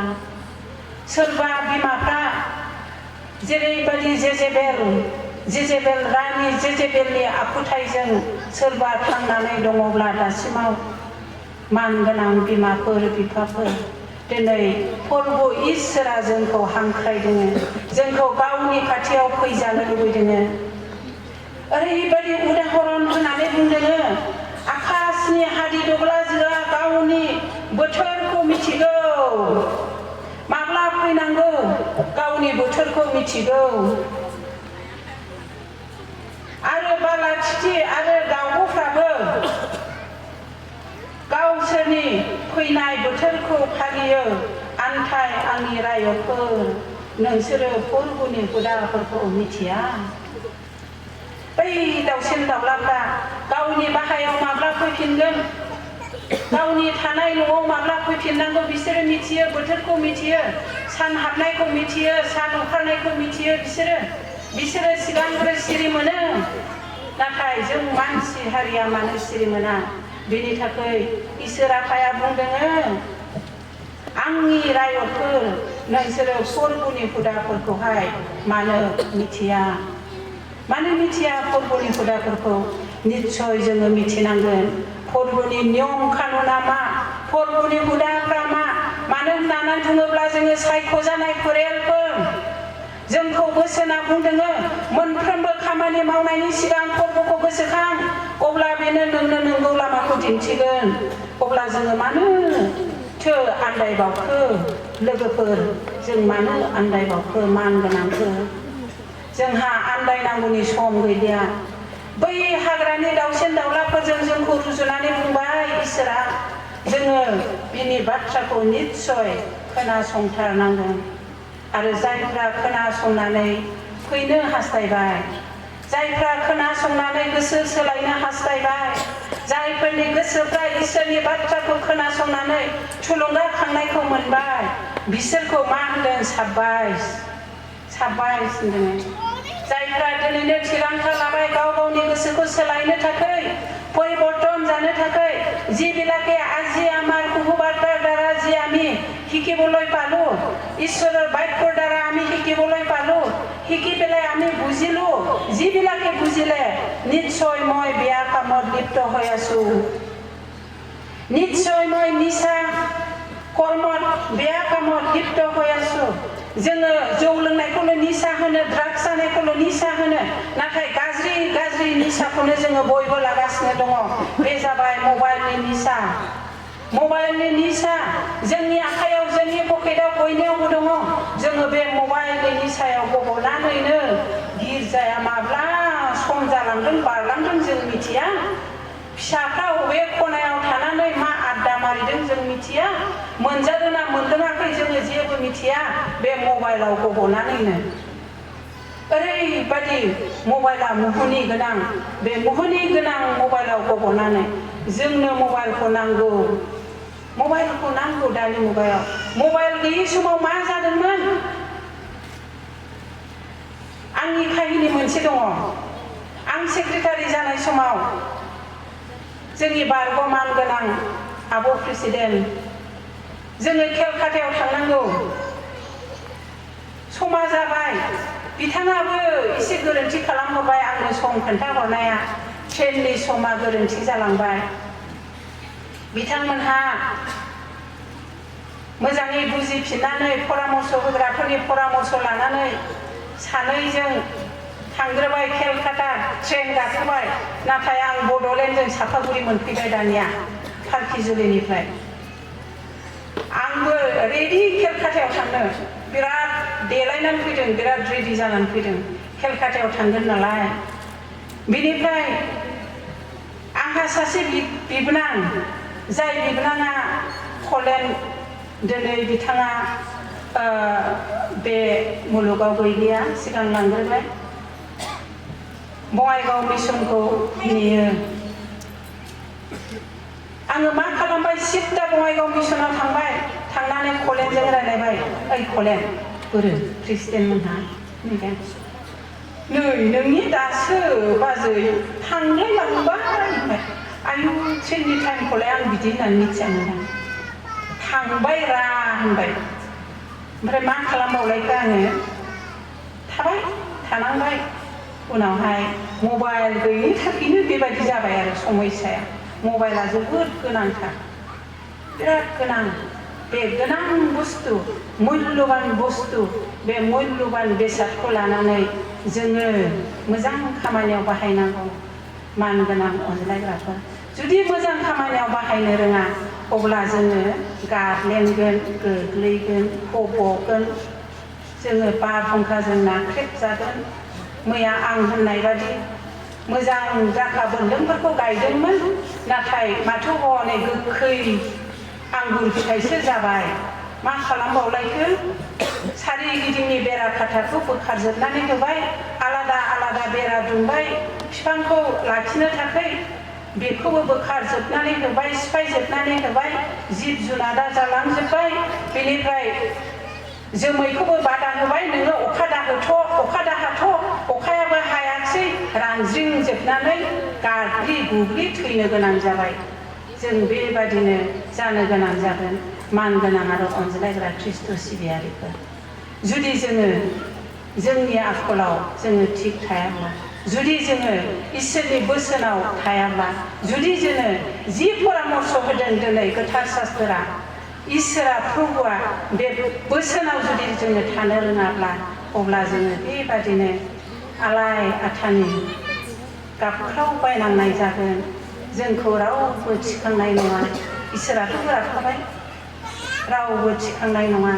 सोरबा बिमाफ्रा जेरैबायदि जेजेबेल रानि जेजेबेलनि आखुथायजों सोरबा थांनानै दङब्ला दासिमाव मानगोनां बिमाफोर बिफाफोर दिनै फोरबो इसोरा जोंखौ हांख्रायदों जोंखौ गावनि खाथियाव फैजानो लुबैदों ओरैबायदि उदाहरन होनानै बुंदों मिथिगौ आरो बालाथिथि आरो दाउब'फ्राबो गावसोरनि फैनाय बोथोरखौ फालियो आन्थाय आंनि रायजोफोर नोंसोरो फोरबोनि हुदाफोरखौ मिथिया बै दाउसेन दाउलाफ्रा गावनि बाहायाव माब्ला फैफिनगोन गावनि थानाय न'आव माब्ला फैफिननांगौ बिसोरो मिथियो बोथोरखौ मिथियो सान हाबनायखौ मिथियो सान ओंखारनायखौ मिथियो बिसोरो सिगांग्रो सिरि मोनो नाथाय जों मानसि हारिया मानो सिरि मोना बेनि थाखाय इसोर आफाया बुंदों आंनि रायजोफोर नोंसोरो फोरबोनि हुदाफोरखौहाय मानो मिथिया फोरबोनि हुदाफोरखौ निस्सय जोङो मिथिनांगोन फोरबोनि नियम कानुना मा फोरबोनि हुदाफ्रा मा मानो होननानै बुङोब्ला जोङो सायख'जानाय फोरेलफोर जोंखौ बोसोना बुंदों मोनफ्रोमबो खामानि मावनायनि सिगां फोरबोखौ गोसोखां अब्ला बेनो नोंनो नंगौ लामाखौ दिन्थिगोन अब्ला जोङो मानोथो आन्दायबावखो लोगोफोर जों मानो आन्दायबावखो मान गोनांफोर जोंहा आन्दायनांगौनि सम गैलिया बै हाग्रानि दाउसेन दाउलाफोरजों जोंखौ रुजुनानै बुंबाय इसोरा जोङो बिनि बाथ्राखौ निस्सय खोनासंथारनांगोन आरो जायफ्रा खोनासंनानै फैनो हास्थायबाय जायफ्रा खोनासंनानै गोसो सोलायनो हास्थायबाय जायफोरनि गोसोफ्रा इसोरनि बाथ्राखौ खोनासंनानै थुलुंगाखांनायखौ मोनबाय बिसोरखौ मा होनदों साबायस होनदों जायफ्रा दिनैनो थिरांथा लाबाय गाव गावनि गोसोखौ सोलायनो थाखाय परिबर्तन जानो थाखाय যিবিলাকে আজি আমাৰ শুভবাৰ্তাৰ দ্বাৰা যি আমি শিকিবলৈ পালো ঈশ্বৰৰ বাক্যৰ দ্বাৰা আমি শিকিবলৈ পালো শিকি পেলাই আমি বুজিলো যিবিলাকে বুজিলে নিশ্চয় মই বেয়া কামত লিপ্ত হৈ আছো নিশ্চয় মই নিশা কৰ্মত বেয়া কামত লিপ্ত হৈ আছো जोङो जौ लोंनायखौनो निसा होनो ड्राग्स जानायखौनो निसा होनो नाथाय गाज्रि निसाखौनो जोङो बयबो लागासिनो दङ बे जाबाय मबाइलनि निसा जोंनि आखायाव जोंनि पकेटाव बयनियावबो दङ जोङो बे मबाइलनि निसायाव गब'नानैनो गिर्जाया माब्ला सम जालांदों बारलांदों जों मिथिया फिसाफ्रा बबे खनायाव थानानै मा आड्डा मारिदों जों मिथिया मोनजादों ना मोनलोङाखै जोङो जेबो मिथिया बे मबाइलाव गब'नानैनो ओरैबादि मबाइला मुहुनि गोनां बे मुहुनि गोनां मबाइलाव गब'नानै जोंनो मबाइलखौ नांगौ दानि मुगायाव मबाइल गैयै समाव मा जादोंमोन आंनि काहिनी मोनसे दङ आं सेक्रेटारि जानाय समाव जोंनि बारग'मान गोनां आब' प्रेसिडेन्ट जोङो केलकातायाव थांनांगौ समा जाबाय बिथाङाबो एसे गोरोन्थि खालामहोबाय आंनो सम खोन्थाहरनाया ट्रेननि समा गोरोन्थि जालांबाय बिथांमोनहा मोजाङै बुजिफिननानै परामर्श होग्राफोरनि परामर्श लानानै सानैजों थांग्रोबाय केलकाता ट्रेन गाखोबाय नाथाय आं बड'लेण्डजों सापागुरि मोनफैबाय दानिया फारखिजुलिनिफ्राय आंबो रेडि केलकातायाव थांनो बिराद देलायनानै फैदों बिराद रेडि जानानै फैदों केलकातायाव थांगोन नालाय बिनिफ्राय आंहा सासे बिबोनां जाय बिबोनाङा कलेन दिनै बिथाङा बे मुलुगाव गैलिया सिगां लांग्रोबाय बङाइगाव मिसनखौ नेयो आङो मा खालामबाय सिद्दा बङाइगाव मिसनाव थांबाय थांनानै कलेनजों रायलायबाय ओइ कलेन बोरो प्रेसिडेन्टमोनहा नै नोंनि दासो बाजै थांलाय लांबाय होनबाय आयु ट्रेननि टाइमखौलाय आं बिदि होननानै मिथियामोन थांबाय रा होनबाय ओमफ्राय मा खालामबावलायखो आङो थानांबाय उनावहाय मबाइल गैयिनि थाखायनो बेबायदि जाबाय आरो समस्याया मबाइला जोबोद गोनांथार बिराद गोनां बे गोनां बुस्थु मुल्यबान बुस्थु बे मुल्यबान बेसादखौ लानानै जोङो मोजां खामानियाव बाहायनांगौ मान गोनां अनलायग्राफोर जुदि मोजां खामानियाव बाहायनो रोङा अब्ला जोङो गारलेनगोन गोग्लैगोन गबगोन जोङो बारहुंखाजों नाख्रेबजागोन। मैया आं होननाय बादि मोजां जाखा बोन्दोंफोरखौ गायदोंमोन, नाथाय माथो हनै गोखै आंगुर फिथाइसो जाबाय। मा खालामबावलायखो? सारिगिदिंनि बेरा खाथाखौ बोखारजोबनानै होबाय, आलादा आलादा बेरा दुमबाय बिफांखौ लाखिनो थाखाय, बेखौबो बोखारजोबनानै होबाय, सिफायजोबनानै होबाय, जिब जुनादा जालांजोब्बाय। बेनिफ्राय जोमैखौबो बादा होबाय, नोङो अखा दाहोथ', अखा दाहाथ', अखायाबो हायाखसै, रानज्रिंजोबनानै गाग्लि गुग्लि थैनो गोनां जाबाय। जों बेबादिनो जानो गोनां जागोन मान गोनां आरो अनज्लायग्रा ख्रिस्ट' सिबियारिफोर। जुदि जोङो जोंनि आखलाव जोङो थिग थायाब्ला, जुदि जोङो इसोरनि बोसोनाव थायाब्ला, जुदि जोङो जि परामर्श होदों दिनै गोथार शास्त्रा, इसोरा प्रभुआ बे बोसोनाव जुदि जोङो थानो रोङाब्ला, अब्ला जोङो बेबादिनो आलाय आथानि गाबख्रावबायनांनाय जागोन। जोंखौ रावबो थिखांनाय नङा। इसोराथ' होराखाबाय, रावबो थिखांनाय नङा,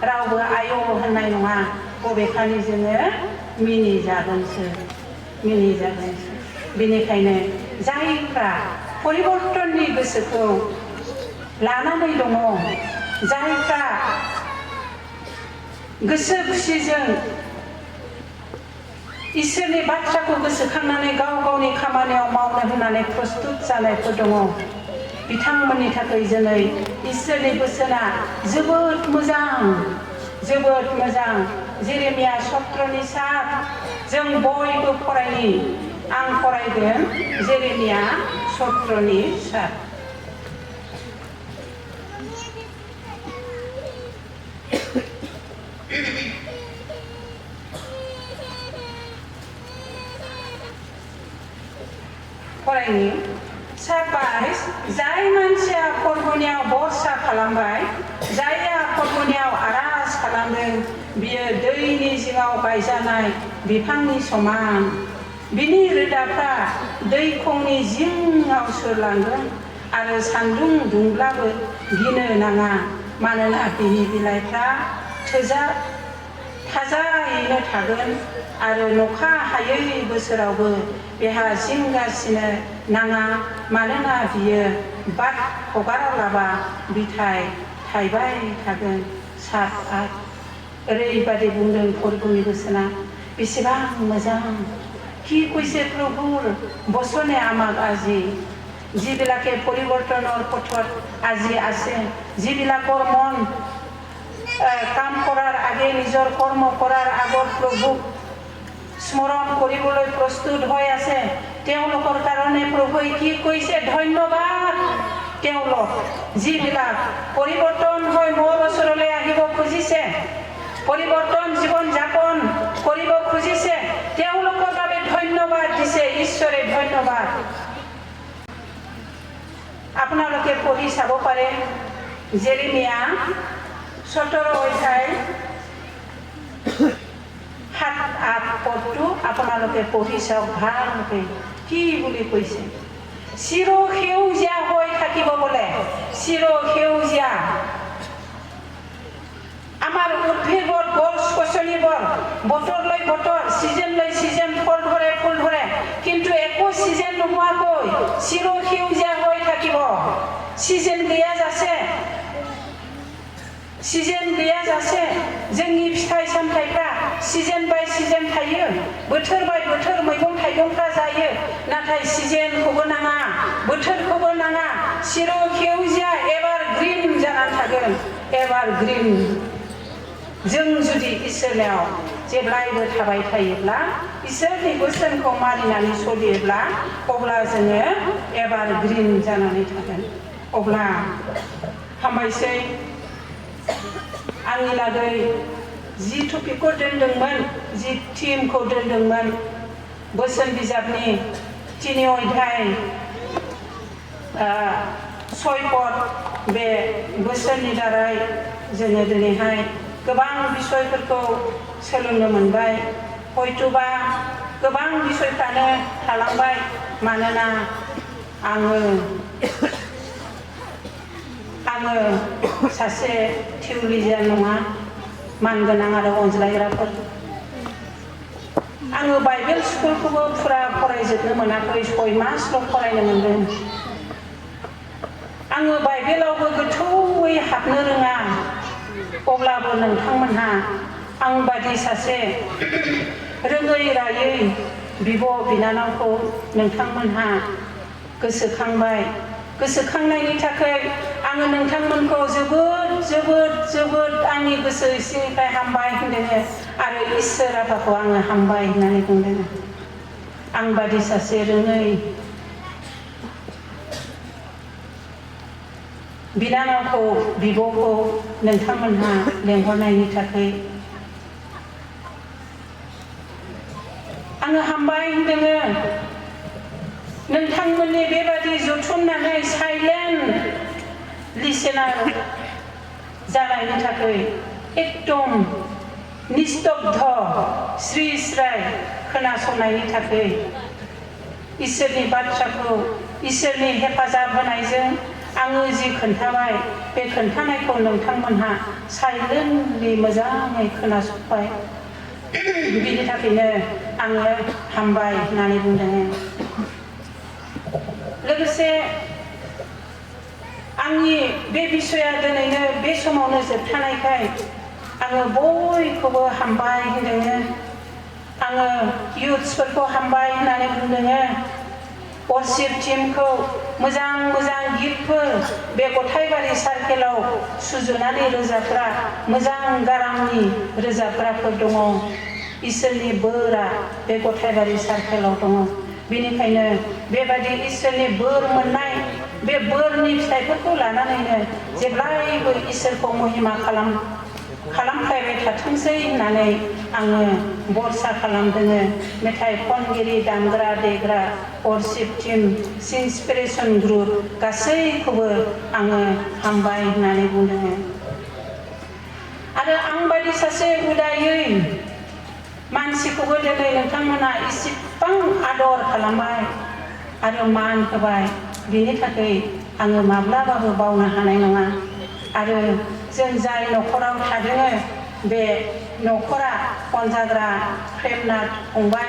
रावबो आय' होननाय नङा। बबेखानि जोङो मिनिजागोनसो। बेनिखायनो जायफ्रा परिबर्तननि गोसोखौ लानानै दङ, जायफ्रा गोसो खुसिजों इसोरनि बाथ्राखौ गोसोखांनानै गाव गावनि खामानियाव मावनो होननानै प्रस्तुत जानायफोर दङ, बिथांमोननि थाखाय दिनै इसोरनि बोसोना जोबोद मोजां, जोबोद मोजां। जेरेमिया 17:7 जों बयबो फरायनि। आं फरायगोन जेरेमिया 17:7। फरायनि 27 जाय मानसिया फोरबोनियाव बरसा खालामबाय, जायहा फोरबोनियाव आराज खालामदों, बियो दैनि जिङाव गायजानाय बिफांनि समान। बिनि रोदाफ्रा दै खंनि जिङाव सोरलांगोन आरो सान्दुं दुंब्लाबो गिनो नाङा, मानोना बिनि बिलाइफ्रा थाजायैनो थागोन आरो अखा हायै बोसोरावबो बेहा जिंगासिनो नाङा, मानोना बियो बाद हगारालाबा बिथाइ थाइबाय थागोन। 7:8 ओरैबादि बुंदों प्रभुनि बोसोना, बेसेबां मोजां। কি কৈছে প্ৰভুৰ বচনে আমাক আজি, যিবিলাকে পৰিৱৰ্তনৰ পথত আজি আছে, যিবিলাকৰ মন কাম কৰাৰ আগে নিজৰ কৰ্ম কৰাৰ আগত প্ৰভুক স্মৰণ কৰিবলৈ প্ৰস্তুত হৈ আছে, তেওঁলোকৰ কাৰণে প্ৰভুৱে কি কৈছে? ধন্যবাদ। তেওঁলোক যিবিলাক পৰিৱৰ্তন হৈ মোৰ ওচৰলৈ আহিব খুজিছে, পৰিৱৰ্তন জীৱন যাপন কৰিব খুজিছে, তেওঁলোকৰ বাবে ধন্যবাদ দিছে ঈশ্বৰে। ধন্যবাদ। আপোনালোকে পঢ়ি চাব পাৰে জেৰেমিয়া 17 7-8 পদটো আপোনালোকে পঢ়ি চাওক ভালকৈ। কি বুলি কৈছে? চিৰ সেউজীয়া হৈ থাকিব বোলে, চিৰ সেউজীয়া। আমাৰ উদ্ভিদবোৰ, গছ গছনিবোৰ বতৰলৈ বতৰ, ছিজনলৈ ছিজন ফল ধৰে, ফুল ধৰে, কিন্তু একো ছিজন নোহোৱাকৈ চিৰ সেউজীয়া হৈ থাকিব। ছিজন गैयाजासे जोंनि फिथाइ सामथाइफ्रा ছিজন बाय ছিজন थायो, बोथोर बाय बोथोर मैगं थाइगंफ्रा जायो, नाथाय ছিজनखौबो नाङा, बोथोरखौबो नाङा, चिर सेउजिया एभारग्रीन जानानै थागोन, एभारग्रीन। जों जुदि इसोरनाव जेब्लायबो थाबाय थायोब्ला, इसोरनि बोसोनखौ मानिनानै सोलियोब्ला, अब्ला जोङो एभारग्रीन जानानै थागोन। अब्ला हामबायसै। आंनि लागै जि टपिकखौ दोनदोंमोन, जि थिमखौ दोनदोंमोन, बोसोन बिजाबनि 3 अध्याय 6 पद, बे बोसोननि दारै जोङो दिनैहाय गोबां बिसयफोरखौ सोलोंनो मोनबाय। हयतोबा गोबां बिसयफ्रानो थालांबाय, मानोना आङो सासे थिउरिजियान नङा, मानगोनां आरो अनज्लायग्राफोर। आङो बाइबेल स्कुलखौबो फुरा फरायजोबनो मोनाखै, 6 मासल' फरायनो मोनदों। आङो बाइबेलावबो गोथौयै हाबनो रोङा, अब्लाबो नोंथांमोनहा आं बादि सासे रोङै रायै बिब' बिनानावखौ नोंथांमोनहा गोसोखांबाय। गोसोखांनायनि थाखाय आङो नोंथांमोनखौ जोबोद जोबोद जोबोद आंनि गोसो सिंनिफ्राय हामबाय होनदों आरो इसोर आफाखौ आङो हामबाय होननानै बुंदों। आं बादि सासे रोङै बिनानावखौ बिब'खौ नोंथांमोनहा लेंहरनायनि थाखाय आङो हामबाय होनदों। नोंथांमोननि बेबादि जथुमनानै साइलेन्ट लिसेनार जानायनि थाखाय एकदम निस्तब्ध स्रि स्राय खोनासंनायनि थाखाय इसोरनि बाथ्राखौ इसोरनि हेफाजाब होनायजों आङो जि खोन्थाबाय बे खोन्थानायखौ नोंथांमोनहा साइलेन्टलि मोजाङै खोनासंबाय। बिनि थाखायनो आङो हामबाय होननानै बुंदों। लोगोसे आंनि बे बिसया दिनैनो बे समावनो जोबथानायखाय आङो बयखौबो हामबाय होनदों। आङो इउथ्सफोरखौ हामबाय होननानै बुंदों। वर्शिप टीमखौ मोजां मोजां गिफ्टफोर बे गथायबारि सार्केलाव सुजुनानै रोजाबग्रा मोजां गारांनि रोजाबग्राफोर दङ। इसोरनि बोरा बे गथायबारि सार्केलाव दङ। बेनिखायनो बेबादि इसोरनि बोर मोननाय बे बोरनि फिथाइफोरखौ लानानैनो जेब्लायबो इसोरखौ महिमा खालामफ्लायबाय थाथोंसै होननानै आङो बरसा खालामदों। मेथाइ खनगिरि, दामग्रा देग्रा, वर्शिप टीम, इन्सपिरेसन ग्रुप गासैखौबो आङो हामबाय होननानै बुंदों। आरो आं बायदि सासे उदायै मानसिखौबो दिनै नोंथांमोना इसिबां आदर खालामबाय आरो मान होबाय, बिनि थाखाय आङो माब्लाबाबो बावनो हानाय नङा। आरो जों जाय न'खराव थादों बे न'खरा अनजाग्रा प्रेमनाथ फंबाय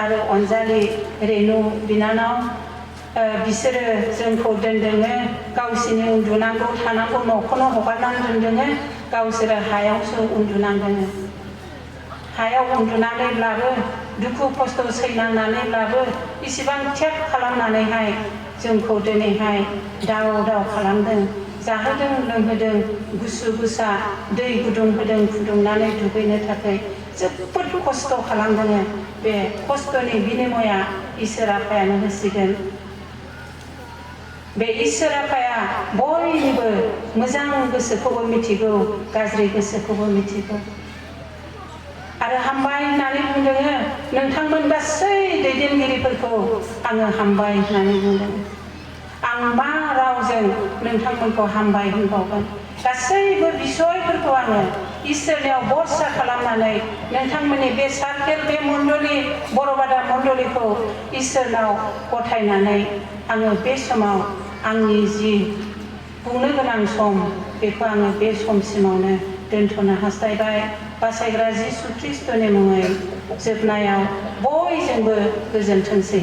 आरो अनजालि रेनु बिनानाव, बिसोरो जोंखौ दोनदों। गावसिनि उन्दुनांगौ थानांगौ न'खौनो हगारनानै दोनदों। गावसोरो हायावसो उन्दुनांदों। हायाव उन्दुनानैब्लाबो दुखु खस्थ' सैनांनानैब्लाबो इसिबां त्याग खालामनानैहाय जोंखौ दिनैहाय दाव दाव खालामदों, जाहोदों लोंहोदों, गुसु गुसा दै गुदुं होदों फुदुंनानै दुगैनो थाखाय जोबोद खस्थ' खालामदों। बे खस्थ'नि बिनिमया इसोर आफायानो होसिगोन। बे इसोर आफाया बयनिबो मोजां गोसोखौबो मिथिगौ, गाज्रि गोसोखौबो मिथिगौ। आरो हामबाय होननानै बुंदों। नोंथांमोन गासै दैदेनगिरिफोरखौ आङो हामबाय होननानै बुंदों। आं मा रावजों नोंथांमोनखौ हामबाय होनबावगोन। गासैबो बिसयफोरखौ आङो इसोरनियाव बरसा खालामनानै नोंथांमोननि बे सार्केल, बे मण्डलि, बरबादा मण्डलिखौ इसोरनाव गथायनानै आङो बे समाव आंनि जि बुंनो गोनां सम बेखौ आङो बे समसिमावनो दोनथ'नो हास्थायबाय। बासायग्रा जिसु ख्रिस्ट'नि मुङै जोबनायाव बयजोंबो गोजोनथोंसै।